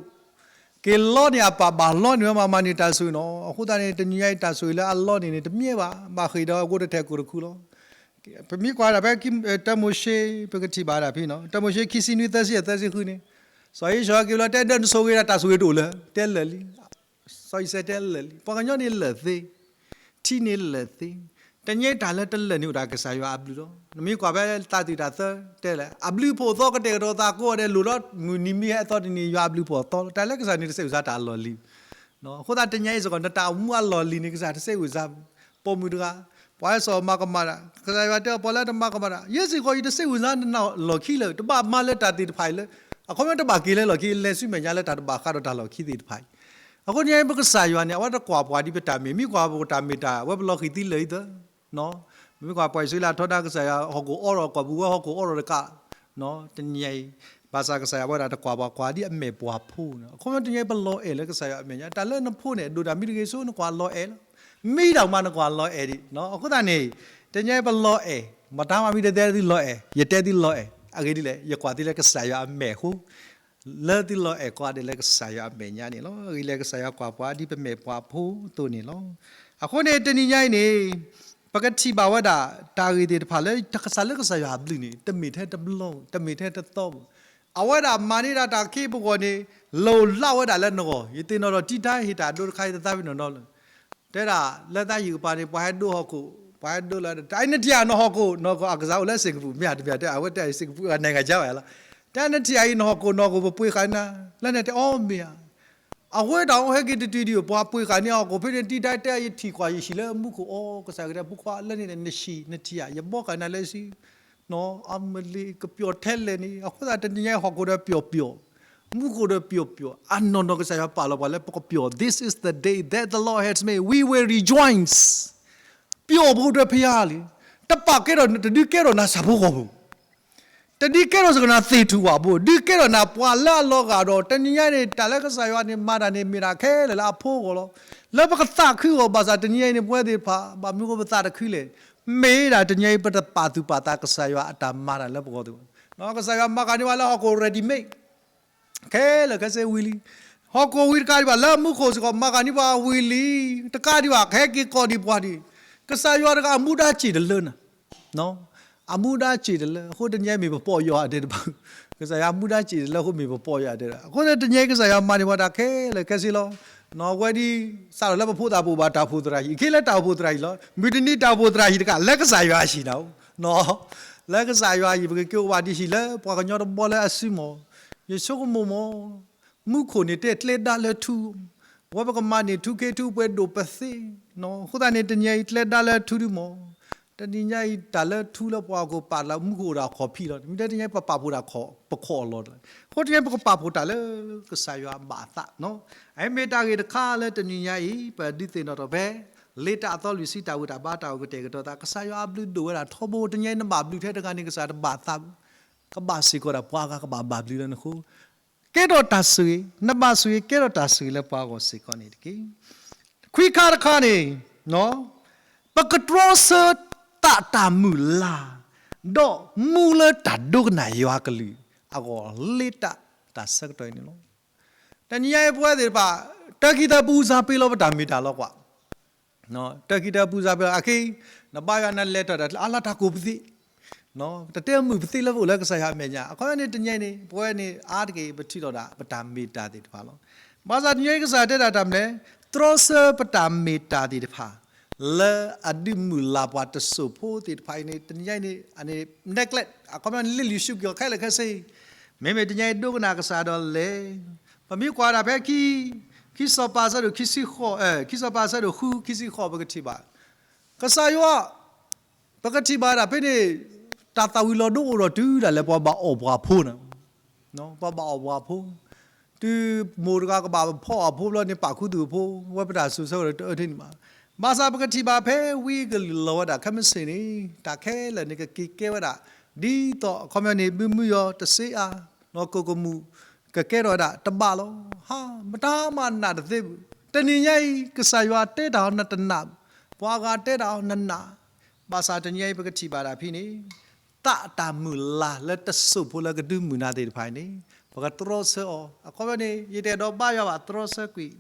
က့ၤလီန့ၢ်အပၢ်ဘၣ်လီန့ၢ်ဝဲမးမၤန့ၢ်တၢ်ဆိၣ်ဂ့ၤနီၤ. အဃိသတးန့ၣ် တနံၤညါအံၤတၢ်ဆိၣ်ဂ့ၤလၢအလီန့ၢ်န့ၣ် တမ့ၢ်ဘၣ်, ဘၣ်ဃ့ၢ်ဒီးအကိးတထဲးကိးတခူလီၤ. ပမ့ၢ်ကွၢ်ဒၣ်ဖဲ တၢမိၤၡ့ ပကထံၣ်ဘၣ်ဒၣ်ဖဲနီၤ, တၢမိၤၡ့ခံဆံနွံသၢဆံယဲၢ်သၢဆံဃုန့ၣ်, စီၤဧ့ၡီၤက့ၤလီၤတဲ ဒီးနဆိၣ်ဂ့ၤဒၣ်တၢ်ဆိၣ်ဂ့ၤတအိၣ်လၢၤ, တဲလၢာ်လံ. စီၤအံၤစဲးတဲလၢာ်လံ, ပှၤကညီန့ၣ်လၢာ်သ့ ထံန့ၣ်လၢာ်သ့, တနံၤညါအံၤတၢ်လၢတလၢာ်န့ၣ်အိၣ်ဒၣ်ကစၢ်ယွၤအဘျုးလီၤ. နမ့ၢ်ကွၢ်ဖဲသးသုးတၢ်သၢတဲလဲၣ်, အဘျုးအဖှိၣ်အသီကတဲာ်ကတီၤသးကိးဂၤဒဲး လိၣ်ဒီးမုၢ်နံၤမ့ၢ်ဟဲအသီတနံၤ ယွၤအဘျုးအဖှိၣ်အသီလီၤ. တၢ်လၢကစၢ်န့ၣ်တစဲးအိၣ်စါတၢ်အလီၢ်လံၤ အဃိသတးတနံၤညါအံၤစ့ၢ်ကီး နတၢ်အိၣ်မူအလီၢ်လံၤန့ၣ် ကစၢ်တစဲးအိၣ်စါဘၣ်. ပိာ်မုၣ်တဂၤ, ပှၤဟဲစိာ်မၤကမၣ်တၢ်, ကစၢ်ယွၤတဲအီၤ ပှၤလၢတမၤကမၣ်တၢ်, ယဲစ့ၢ်ကီး ယတစဲးအိၣ်စါနလီၢ်ခံလၢၤ, တဘၣ်မၤလၢတၢ်သ့ၣ်တဖၣ်အံၤလၢ, အခီပညီတဘၣ်က့ၤလၢလီၢ်ခံ, လဲၤဆူမဲာ်ညါလၢတၢ်တဘၣ်ဃးဒီးတၢ်လီၢ်ခံသ့ၣ်တဖၣ်အံၤ. အဃိန့ၣ် ပကစၢ်ယွၤန့ၣ် အဝဲတကွၢ်ပှၤဒ်ပတၢ်မ့ၢ်, မ့ၢ်ကွၢ်ပတၢ်မ့ၢ်တၢ် အဝဲပလီၤဃံၤသံလၢာ်အံၤသၢ မ့ၢ်ကွၢ်ပှၤအံၣ်စရ့လးထီဒါကစၢ်ယွၤ ဟီၣ်ခိၣ်အီဒီး ကွၢ်ပူၤဝဲဟီၣ်ခိၣ်အီဒီးတကး, တနံၤညါအံၤ, ဘၣ်ဆၣ်ကစၢ်ယွၤဝဲဒၣ်တကွၢ်ပှၤကွၢ်ဒ်အမဲာ်ပှၤဖိန့ၣ်, အခီပညီတနံၤညါအံၤပလီၤအဲၣ်လၢကစၢ်ယွၤအမဲာ်ညါ, တၢ်လၢနဖိန့ၣ် ဒိၣ်တၢ်မံတဂ့ၤစိ နကွၢ်လီၤအဲၣ်လီၤ. မံတၢ်မးနကွၢ်လီၤအဲၣ်ဒံး, အဃိသတးန့ၣ်, တနံၤညါအံၤပလီၤအဲၣ်, မတၤမးမံတသ့သုလီၤအဲၣ်, ယတဲသုလီၤအဲၣ်, အဂ့ၢ်ဒ်လဲၣ်, ယကွၢ်သုလၢကစၢ်ယွၤအမဲာ်အဃိ လၢသုလီၤအဲၣ်ကိးဂၤဒဲးလၢကစၢ်ယွၤအမဲာ်ညါန့ၣ်လီၤ. အဂ့ၢ်လဲၣ် ကစၢ်ယွၤကွၢ်ပှၤဒ်ပမဲာ်ပှၤဖိအသိးန့ၣ်လီၤ. အဃိန့ၣ် တနံၤညါအံၤန့ၣ်, ပကထံၣ်ဘၣ်ဝဲဒၣ် တၢ်ဂ့ၢ်သ့ၣ်တဖၣ်လၢ တၢ်ကစၢ်လၢကစၢ်ယွၤအဘျုးန့ၣ် တမ့ၢ်ထဲတဘျီ, တမ့ၢ်ထဲတသီဘၣ်. အဝဲဒၣ်မၤန့ၢ်ဒၣ်တၢ်ခ့ပဂီၢ်န့ၣ် လီၤလးဝဲဒၣ်လၢနဂီၢ်, ယသ့ၣ်နီၣ်ထီၣ်တံၢ်တၢ်ဟ့ၣ်တၢ်ဒိတခါအံၤသးဖဲနီၢ်နီၢ်လၢ တဲဒၣ်လၢသးဟံၣ်ကပၤန့ၣ် ပှၤဟဲဒိဟီၣ်ခိၣ်, ပှၤဟဲဒိလၢ တၢ်အံၤနထံၣ်ဧါ နဟီၣ်ခိၣ် နဟီၣ်ခိၣ်အကစၢ်အိၣ်လၢစ့ၣ်ကပူၤ မ့ၢ်ဧါတမ့ၢ်ဧါ တဲအဝဲတဲစ့ၣ်ကပူၤအဂၤန့ၣ်ဂၤကါဝဲလီၤ. တၢ်နထံၣ်အံၤ နဟီၣ်ခိၣ် နဟီၣ်ခိၣ် ပပှ့ၤဃာ်နၤ လၢန့ၣ်တဲအီၤ မ့ၢ်ဧါ. အဝဲဒၣ်အိၣ်ဟဲက့ၤတတုၤဒံး ပှၤပှ့ၤဃာ်န့ၢ်ဟီၣ်ခိၣ်ဖဲန့ၣ် တံၢ်တၢ်တဲ ယထံၣ်ကွၢ်ယဟံၣ်လၢမူခိၣ်အီၤ ကစၢ်ကတဲ ဖိခွါလၢန့ၣ် နဟံၣ်နထံၣ်ဧါ ယဘီဃာ်နၤလၢစု အမလ့ၤ ကပျီၣ်ထဲလဲၣ်န့ၣ် အဃိသတးတနံၤညါအံၤ ဟီၣ်ခိၣ်ဒီးပျီၣ်ပျီၣ်, မူခိၣ်ဒီးပျီၣ်ပျီၣ်, အနီၢ်နီၢ်ကစၢ်ယွၤပာ်လီၤပှၤလၢပကပျီၣ်, This is the day that the Lord has made, we will rejoice. ပျီၣ်ဖိဒီးဖယါလံ, တပာ်ကဲထီၣ် တဒုးကဲထီၣ်နၤဆၣ်ဖိကီၢ်ဖိ တဒုးကဲထီၣ်စ့ၢ်ကီးနၤသ့ၣ်ထူၣ်ဝၣ်ဘိ, ဒုးကဲထီၣ်နၤပှၤလၢအလီၤဂာ်ဒီး တနံၤညါန့ၣ် တၢ်လၢကစၢ်ယွၤန့ၣ် မၤတၢ်န့ၣ် မ့ၢ်ဒၣ်ခဲလၢာ်လၢအဖိအဂီၢ်လီၤ. လၢပကသးခုအဂီၢ် ဘၣ်ဆၣ်တနံၤညါအံၤန့ၣ် ပဝဲသ့ၣ်တဖၣ် ဘၣ်မနုၤဃိပသးတခုလဲၣ်. မ့ၢ်ဒၣ်တနံၤညါအံၤ ပတပာ်သူၣ်ပာ်သးကစၢ်ယွၤအတၢ်မၤတၢ်လၢပဂီၢ်သ့ၣ်တဖၣ်. ကစၢ်ယွၤမၤကၤန့ၢ်ပှၤလၢဟီၣ်ခိၣ် ready made ခဲလၢာ်ခဲဆ့ဝံၤလံ. ဟီၣ်ခိၣ်ဝံၤတကးဒံးဘၣ် လၢမူခိၣ်စ့ၢ်ကီး မၤကၤန့ၢ်ပှၤဝံၤလံ. တကးဒံးဘၣ် ကဟဲက့ၤကိးဒံးပှၤဒံး. ကစၢ်ယွၤတဂၤအမူဒါစ့ၢ်တလၢနၤ အမူဒါစ့ၢ်တလၢ အဃိတနံၤညါအံၤမ့ၢ်ပပီၢ်ယွၤအဒဲးတဘၣ်, ကစၢ်ယွၤအမူဒါစ့ၢ်တလၢအဃိမ့ၢ်ပပီၢ်ယွၤအဒဲးတဘၣ်. အဃိန့ၣ် တနံၤညါအံၤကစၢ်ယွၤမၤန့ၢ်ပှၤတၢ်ခဲလၢာ်ခဲဆ့လီၤ. အဝဲဒ် စးထီၣ်လၢပဖိသၣ်ပိာ်ဘၣ်တၢ်အိၣ်ဖှိၣ်သရၣ်ဟံၣ်, ခဲလၢာ်တၢ်အိၣ်ဖှိၣ်သရၣ်ဟံၣ်လီၤ. မုၢ်တနံၤတၢ်အိၣ်ဖှိၣ်သရၣ်ဟံၣ်တကး လၢကစၢ်ယွၤဟံၣ်နၤအိၣ် လၢကစၢ်ယွၤဟံၣ် ပကက့ၤအိၣ်ဘၣ်ဒံးဟံၣ်လၢပှၤကညီတဘီလၢအစုမီၢ်, ယဆိကမိၣ်မီၢ်, မူခိၣ်န့ၣ်တဲကျဲဒါလၢထူ, အဝဲပကမၤန့ၢ်ထူခ့ထူပှဲၤဒိၣ်ပသ့, အဃိသတးန့ၣ် တနံၤညါအံၤကျဲဒါလၢထူဒုမီၢ်, တနံၤညါအံၤတၢ်လၢထူလၢပှၤဟီၣ်ခိၣ်ပာ်လၢမူခိၣ်အိၣ်ဒီးအခီၣ်ဖံးလီၤ. မ့ၢ်တဲတနံၤညါအံၤပပာ်ဖှိၣ်တၢ်ခီၣ် ပခီၣ်အလီၢ်တလီၢ်, အဃိတနံၤညါအံၤ ပကပာ်ဖှိၣ်တၢ်လၢကစၢ်ယွၤဘၣ်သး, အမ့ၢ်တၢ်ဂ့ၢ်တခါလၢတနံၤညါအံၤ ပဒုးသ့ၣ်နီၣ်ထီၣ်ဖဲ လ့တၢ်အသီလွံၢ်ဆံ တၢ်ဝံတၢ်ဘါတၢ်အိၣ်ကတဲာ်ကတီၤသး ကစၢ်ယွၤအဘျုးဒိၣ်ဝဲဒၣ်ထီဘိ, တနံၤညါအံၤနဘၣ်ဘျုးထဲတဂၤန့ၣ် ကစၢ်တဘၣ်သးဘၣ်. ကဘၣ်စ့ၢ်ကီးဒၣ်ပှၤဂၤကဘၣ်ဘၣ်ဘျုးလၢနဃိ, ကဲထီၣ်တၢ်ဆိၣ်ဂ့ၤ, နဘၣ်ဆိၣ်ဂ့ၤကဲထီၣ်တၢ်ဆိၣ်ဂ့ၤလၢပှၤဂီၢ်စ့ၢ်ကီးန့ၣ်တက့ၢ်. ခွံခါတခါန့ၣ်, ပကတြီဆၢသးတၢ်မုၢ်လၢ်, ဒီးမူလၢတၢ်ဒိကနၣ်ယွၤကလုၢ်အဂီၢ် လ့တၢ်တၢ်ဆၢကတီၢ်အံၤန့ၣ်လီၤ. တနံၤညါအံၤပဝဲသ့ၣ်တဖၣ် တၢ်ခံတၢ်ပူၤစၢ်ပ့ၤလီၤပတၢ်မ့ၢ်တၢ်လီၤကွၢ် တၢ်ခံတၢ်ပူၤစၢ်ပ့ၤလီၤ အခဲအံၤ နဘါယွၤနလဲၤတၢ်ဒီးအါလၢတၢ်ကိၢ်ပသ့, တတဲမုာ်ပသ့လၢပအိၣ်လၢကစၢ်ယွၤအမဲာ်ညါ အခီပညီန့ၣ် တနံၤညါအံၤန့ၣ် ပဝဲန့ၣ်အါတက့ၢ် ပထံၣ်လိာ်ဒၣ် ပတၢ်မ့ၢ်တၢ်သ့ၣ်တဖၣ်လီၤ. ဘၣ်ဆၣ်တနံၤညါအံၤကစၢ်ယွၤတဲဒၣ်တၢ်မနုၤလဲၣ်, တြီဆၢပတၢ်မ့ၢ်တၢ်သ့ၣ်တဖၣ် လၢအဒုးမုၢ်လၢ်ပှၤတစိၢ်ဖိသ့ၣ်တဖၣ်အံၤန့ၣ် တနံၤညါအံၤန့ၣ် အန့ၣ် neglect အခီပညီန့ၣ် လ့ၣ်လံၤဆူက့ၤအီၤခဲလၢာ်ခဲဆ့ မ့မ့ၢ်တနံၤညါအံၤဒိကနၣ်ကစၢ်ဒီးလဲၤ, ပမ့ၢ်ကွၢ်ဒၣ်ဖဲခံ, ခံစီၤပၤဆၢဒိၣ်ခံဆံဃိး, ခံစီၤပၤဆၢဒိၣ်ဃု ခံဆံဃိး ပကထံၣ်ဘၣ်, ကစၢ်ယွၤ, ပကထံၣ်ဘၣ်ဒၣ်ဖဲန့ၣ်, တၢ်သၣ်ဝံၤလီၤဒိအိၣ်ဒီးတုၤဒၣ်လဲာ်ပှၤဘၣ်အီၣ်ပှၤဖိန့ၣ် ပှၤဘၣ်အီၣ်ပှၤဖိ, တုၤမိၢ်တဂၤကဘၣ်ဖီအီၣ်ဖိဘျီန့ၣ် ပာ်ခူသူၣ်အဖိ ဝဲပတၢ်စူၤဆၢကတီၢ်တအၢထံန့ၣ်ဘၣ်. ဘၣ်ဆၣ်ပကထံၣ်ဘၣ်ဖဲဝံကလုၢ်လီၤဝဲဒၣ်ခဲမုၢ်ဆ့ၣ်န့ၣ် တၢ်ခဲလၢာ်န့ၣ်ကက့ၤကဲဝဲဒၣ် ဒ်သိးအခီပညီန့ၣ် မုၢ်မုၢ်ယီၤတစ့အါ, နီၢ်ကိၢ်ကမူၣ် ကကဲထီၣ်ဝဲဒၣ်တဘၣ်လီၤ. ဟါ, မတၤမၤနၢ်တသ့ဘူး. တနံၤညါအံၤ ကစၢ်ယွၤတဲတၢ်အီၤနတနာ်, ပှၤဂၤတဲတၢ်အီၤနနာ်, ဘၣ်ဆၣ်တနံၤညါအံၤပကထံၣ်ဘၣ်ဒၣ်ဖဲန့ၣ် သးတၢ်မုၢ်လၢ်လၢတစိၢ်ဖိလၢကဒုးမုၢ်နၤသ့ၣ်တဖၣ်အံၤန့ၣ် ပကတြီဆၢအီၤ. အခီပညီန့ၣ် ယတအဲၣ်ဒိးဘါယွၤဘၣ် တြီဆၢကွံာ်,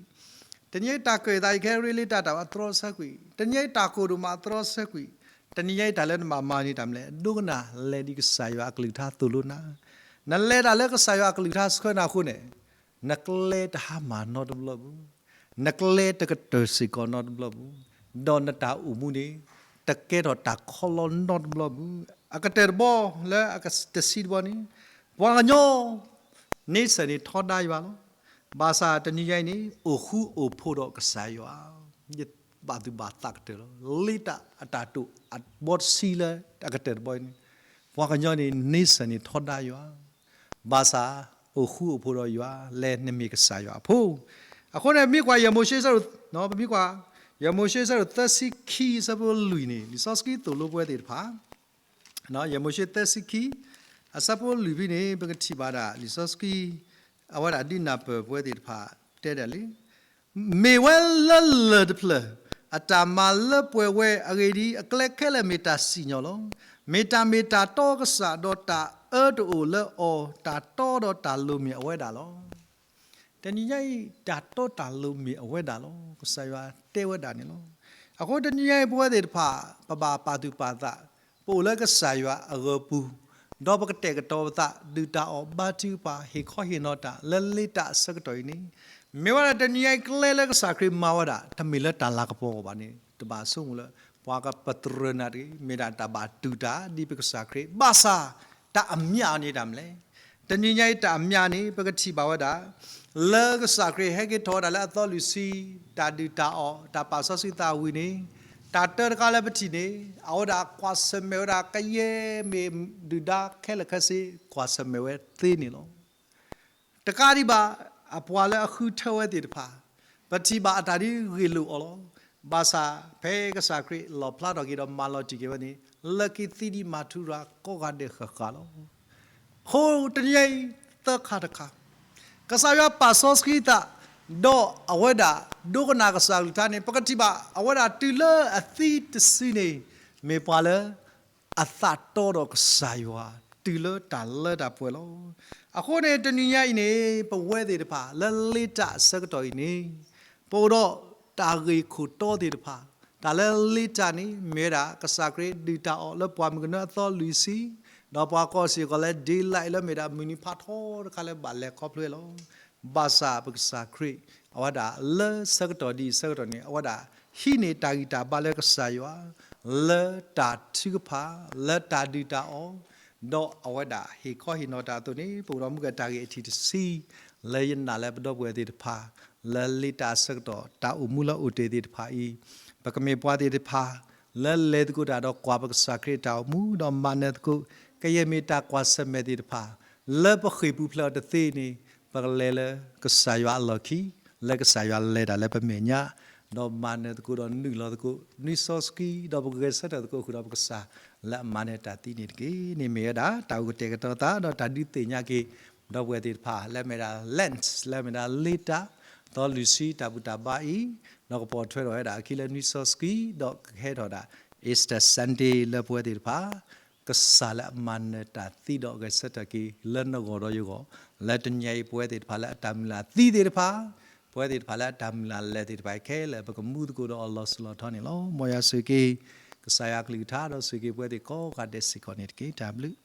တနံၤညါအံၤတၢ်ကၢၣ်သးအံၤခဲအံၤလ့တၢ်တၢ်ဘၣ် တြီဆၢကွံာ်, တနံၤညါအံၤတၢ်ကိၢ်ဒိၣ်မး တြီဆၢကွံာ်, တနံၤညါအံၤတၢ်လၢနဘၣ်မၤန့ၢ်တၢ်မနုၤလဲၣ်, ဒိကနၣ်လဲၤဒ်ကစၢ်ယွၤအကလုၢ်ကထါသိၣ်လိနၤ, နလဲၤတၢ်လၢကစၢ်ယွၤအကလုၢ်ကထါဆှၢနၤအဃိန့ၣ် နကျဲတဟါမၢ်နီတဘျီဘူး, နကျဲတကတၢၢ်စ့ၢ်ကီးနီတဘျီဘူး, ဒီးနတၢ်အိၣ်မူန့ၣ် တကဲထီၣ်တၢ်ခီလီနီတဘျီဘူး. အကတၢၢ်တဘီလၢအတဆံတဘီန့ၣ် ပှၤကညီ န့ဆၢၣ်န့ၣ်ထီဒါယွၤလီၤ. ဘၣ်ဆၣ်တနံၤညါအံၤန့ၣ် အိၣ်ဃူအိၣ်ဖိးဒီးကစၢ်ယွၤ, ယဘၣ်သူၣ်ဘၣ်သးကတၢၢ်လီၤ. လ့တၢ်အတၢ်တိာ်အဘီတဆံလၢအကတၢၢ်တဘီအံၤန့ၣ် ပှၤကညီန့ၣ် န့ဆၢၣ်န့ၣ်ထီဒါယွၤ ဘၣ်ဆၣ် အိၣ်ဃူအိၣ်ဖိးဒီးယွၤ လၢနမ့ၢ်ကစၢ်ယွၤအဖိ. အဃိန့ၣ် မ့ၢ်ကွၢ်ယဲၢ်မိၤၡ့, ပမ့ၢ်ကွၢ် ယဲၢ်မိၤၡ့ဆၢဒိၣ်သၢဆံခံအဆၢဖိလွံၢ်န့ၣ် လံာ်စီဆှံသိၣ်လိပဝဲသ့ၣ်တဖၣ်, ယဲၢ်မိၤၡ့သၢဆံခံ အဆၢဖိလွံၢ်ဖဲန့ၣ် ပကထံၣ်ဘၣ်ဒၣ် လံာ်စီဆှံ အဝဲဒၣ်ဒုးနၢ်ပၢၢ်ပဝဲသ့ၣ်တဖၣ် တဲဒၣ်လံ မ့ၢ်ဝဲလၢလၢၢ်တဖျၢၣ် အတၢ်မၤလၢပှဲၤဝဲအဂ့ၢ်ဒ်အံၤ, အကျဲခဲလၢာ်မ့ၢ်တၢ်စံၣ်ညီၣ်လီၤ. မ့ၢ်တၢ်မ့ၢ်တၢ်တီကစၢ်, ဒီးတၢ်အၢတအိၣ်လၢအီၤ, တၢ်တီဒီးတၢ်လိၤမ့ၢ်အဝဲဒၣ်လီၤ. တနံၤညါအံၤ တၢ်တီတၢ်လိၤမ့ၢ်အဝဲဒၣ်လီၤ. ကစၢ်ယွၤတဲဝဲဒၣ်န့ၣ်လီၤ. အဃိတနံၤညါအံၤ ပဝဲသ့ၣ်တဖၣ် ပဘၣ်ပာ်သူၣ်ပာ်သး, ပအိၣ်လၢကစၢ်ယွၤအဂၢၤပူၤ, ဒီးပကတဲာ်ကတီၤပသး, ဒုၣ်တၢ်အီၣ်ဘါထုကဖၣ်, ဟ့ၣ်ခီဟ့ၣ်နီၤတၢ်လၢလ့တၢ်အဆၢကတီၢ်အံၤန့ၣ်, မ့ၢ်ဝဲဒၣ်တနံၤညါအံၤ ကျဲလၢကစၢ်ခရံာ်မၤဝဲဒၣ် တမ့ၢ်လၢတၢ်လၤကပီၤအဂီၢ်ဘၣ်န့ၣ် တဘၣ်ဆိကမိၣ်လၢ ပှၤကပတြၢၤနၤတဂ့ၤ, မ့ၢ်ဒၣ်တၢ်ဘၣ်တူၢ်တၢ်ဒ်ပကစၢ်ခရံာ်, ဘၣ်ဆၣ် တၢ်အမြတ်န့ၣ်တၢ်မနုၤလဲၣ်. တနံၤညါအံၤတၢ်အမြတ်န့ၣ် ပကထံၣ်ဘၣ်ဝဲဒၣ် လၢကစၢ်ခရံာ်ဟဲက့ၤထီၣ်ဝဲဒၣ်လၢအသီလွံၢ်ဆံ, တၢ်ဒုၣ်တၢ်အီၣ်, တၢ်ပာ်စီဆှံသးဝံၤန့ၣ်, တၢ်တၢတခါလၢပထံၣ်န့ၣ် အဝဲဒၣ်ကွၢ်ဆၢၣ်မဲာ်ဝဲဒၣ်ကယဲၢ်မ့ၢ်ဒုၣ်ဒါခဲလၢာ်ခဲဆ့ ကွၢ်ဆၢၣ်မဲာ်ဝဲသ့န့ၣ်လီၤ. တကးဒံးဘၣ် အပှၤလၢအဃုထၢဝဲသ့ၣ်တဖၣ်, ပထံၣ်ဘၣ်အတၢ်ဒ်ဂ့ၢ်လိာ်အီၤလီၤ. ဘၣ်ဆၣ်ဖဲကစၢ်ခရံာ်လီၣ်ဖျါထီၣ်က့ၤဒီးမၤလီၤတံၢ်က့ၤဝဲန့ၣ်, လၢခံသံဒံးမၤထူရၤကိးဂၤဒဲးဃၣ်ဃၣ်လီၤ. အဃိတနံၤညါအံၤ သၢခါတခါ, ကစၢ်ယွၤပာ်စီဆှံသး, ဒီးအဝဲဒၣ်ဒိကနၣ်ကစၢ်ကလုၢ်ကထါန့ၣ် ပကထံၣ်ဘၣ်အဝဲဒၣ်တုၤလၢအသံတစုန့ၣ် မ့ၢ်ပှၤလၢ အသးတီဒီးကစၢ်ယွၤ တုၤလၢတၢ်လၢတၢ်ပှဲၤလီၤ. အဃိန့ၣ် တနံၤညါအံၤန့ၣ် ပဝဲသ့ၣ်တဖၣ် လၢလ့တၢ်အဆၢကတီၢ်အံၤန့ၣ် ပအိၣ်ဒီးတၢ်ဂ့ၢ်ခိၣ်တီသ့ၣ်တဖၣ်, တၢ်လၢလ့တၢ်န့ၣ် မ့ၢ်ဝဲဒၣ် ကစၢ်ခရံာ်ဒုၣ်တၢ်အီၣ်လၢပှၢ်မုၢ်ကနၢအသီလွံၢ်ဆံ, ဒီးပှၤကိးစ့ၢ်ကီးလၢ daylight လၢမ့ၢ်ဒၣ်မုၢ်နံၤဖးထီတခါလၢဘၣ်လဲၤခီဖျိလီၤ. ဘၣ်ဆၣ်ပကစၢ်ခရံာ် အဝဲဒၣ်လၢဆၢကတီၢ်ဒ်အံၤဆၢကတီၢ်န့ၣ် အဝဲဒၣ်ဟံးန့ၢ်တၢ်ဂံၢ်တၢ်ဘါလၢကစၢ်ယွၤ လၢတၢ်ထုကဖၣ် လၢတၢ်ဒုၣ်တၢ်အီၣ်, ဒီးအဝဲဒၣ်ဟ့ၣ်ခီဟ့ၣ်နီၤတၢ်အသိးန့ၣ် ပအိၣ်ဒီးမူကတၢ်ဂ့ၢ်အထံၣ်တဆံ လၢယနာ်လၢပဒီပုၢ်ဝဲၢ်သ့ၣ်တဖၣ် လၢလ့တၢ်အဆၢကတီၢ် တၢ်အိၣ်မူလၢအိၣ်တ့ၢ်သ့ၣ်တဖၣ်အံၤ, ပကမ့ၢ်ပှၤသ့ၣ်တဖၣ် လၢလဲၤသကိးတၢ်ဒီးကွၢ်ပကစၢ်ခရံာ်အတၢ်အိၣ်မူ ဒီးမၤနၢၤသကိး ကယဲၢ်မ့ၢ်တၢ်ကွၢ်ဆၢၣ်မဲာ်သ့ၣ်တဖၣ် လၢပဃ့ၢ်ပူၤဖျဲးအီၤတသ့န့ၣ် ပကလဲၤလၢကစၢ်ယွၤအလီၢ်ခံ လၢကစၢ်ယွၤလဲၤတၢ်လၢပမဲာ်ညါ ဒီးမၤနၢၤသကိးဒီးနုာ်လီၤသကိး နွံစီဆှံ ဒီးပကဂဲၤဆၢထၢၣ်သကိးဃုာ်ဒီးပကစၢ်လၢအမၤနၢၤတၢ်သံန့ၣ်တက့ၢ်. န့ၣ်မ့ၢ်ဝဲဒၣ် တၢ်အိၣ်ကတဲာ်ကတီၤသး ဒီးတၢ်ဒုးသ့ၣ်ညါက့ၤ ဒီးပဝဲသ့ၣ်တဖၣ် လၢမ့ၢ်ဒၣ် Lent လၢမ့ၢ်ဒၣ်လ့တၢ် သီလွံၢ်ဆံတၢ်ဘူၣ်တၢ်ဘါအံၤ ဒီးကပိာ်ထွဲထီၣ်ဝဲဒၣ်အခံလၢနွံစီဆှံ ဒီးကဟဲထီၣ်ဒၣ် Easter Sunday လၢပဝဲသ့ၣ်တဖၣ် ကစၢ်လၢအမၤနၢၤတၢ်သံဒီးဂဲၤဆၢထၢၣ်က့ၤ လၢနဂီၢ်ဒီးယဂီၢ်, လၢတနံၤအံၤ ပဝဲသ့ၣ်တဖၣ်လၢအတၢ်မုၢ်လၢ်သံသ့ၣ်တဖၣ်, ပဝဲသ့ၣ်တဖၣ်လၢအတၢ်မုၢ်လၢ်လၢာ်သ့ၣ်တဖၣ်ခဲလၢာ် ပကမူသကိးဒီးအီၤလီၤစိၤလီၤထီန့ၣ်လီၤ. မ်ယွၤဆိၣ်ဂ့ၤက့ၤ ကစၢ်ယွၤအကလုၢ်ကထါ ဒီးဆိၣ်ဂ့ၤက့ၤပဝဲသ့ၣ်ကိးဂၤဒဲးစ့ၢ်ကီးန့ၣ်တက့ၢ်. တၢ်ဘျုး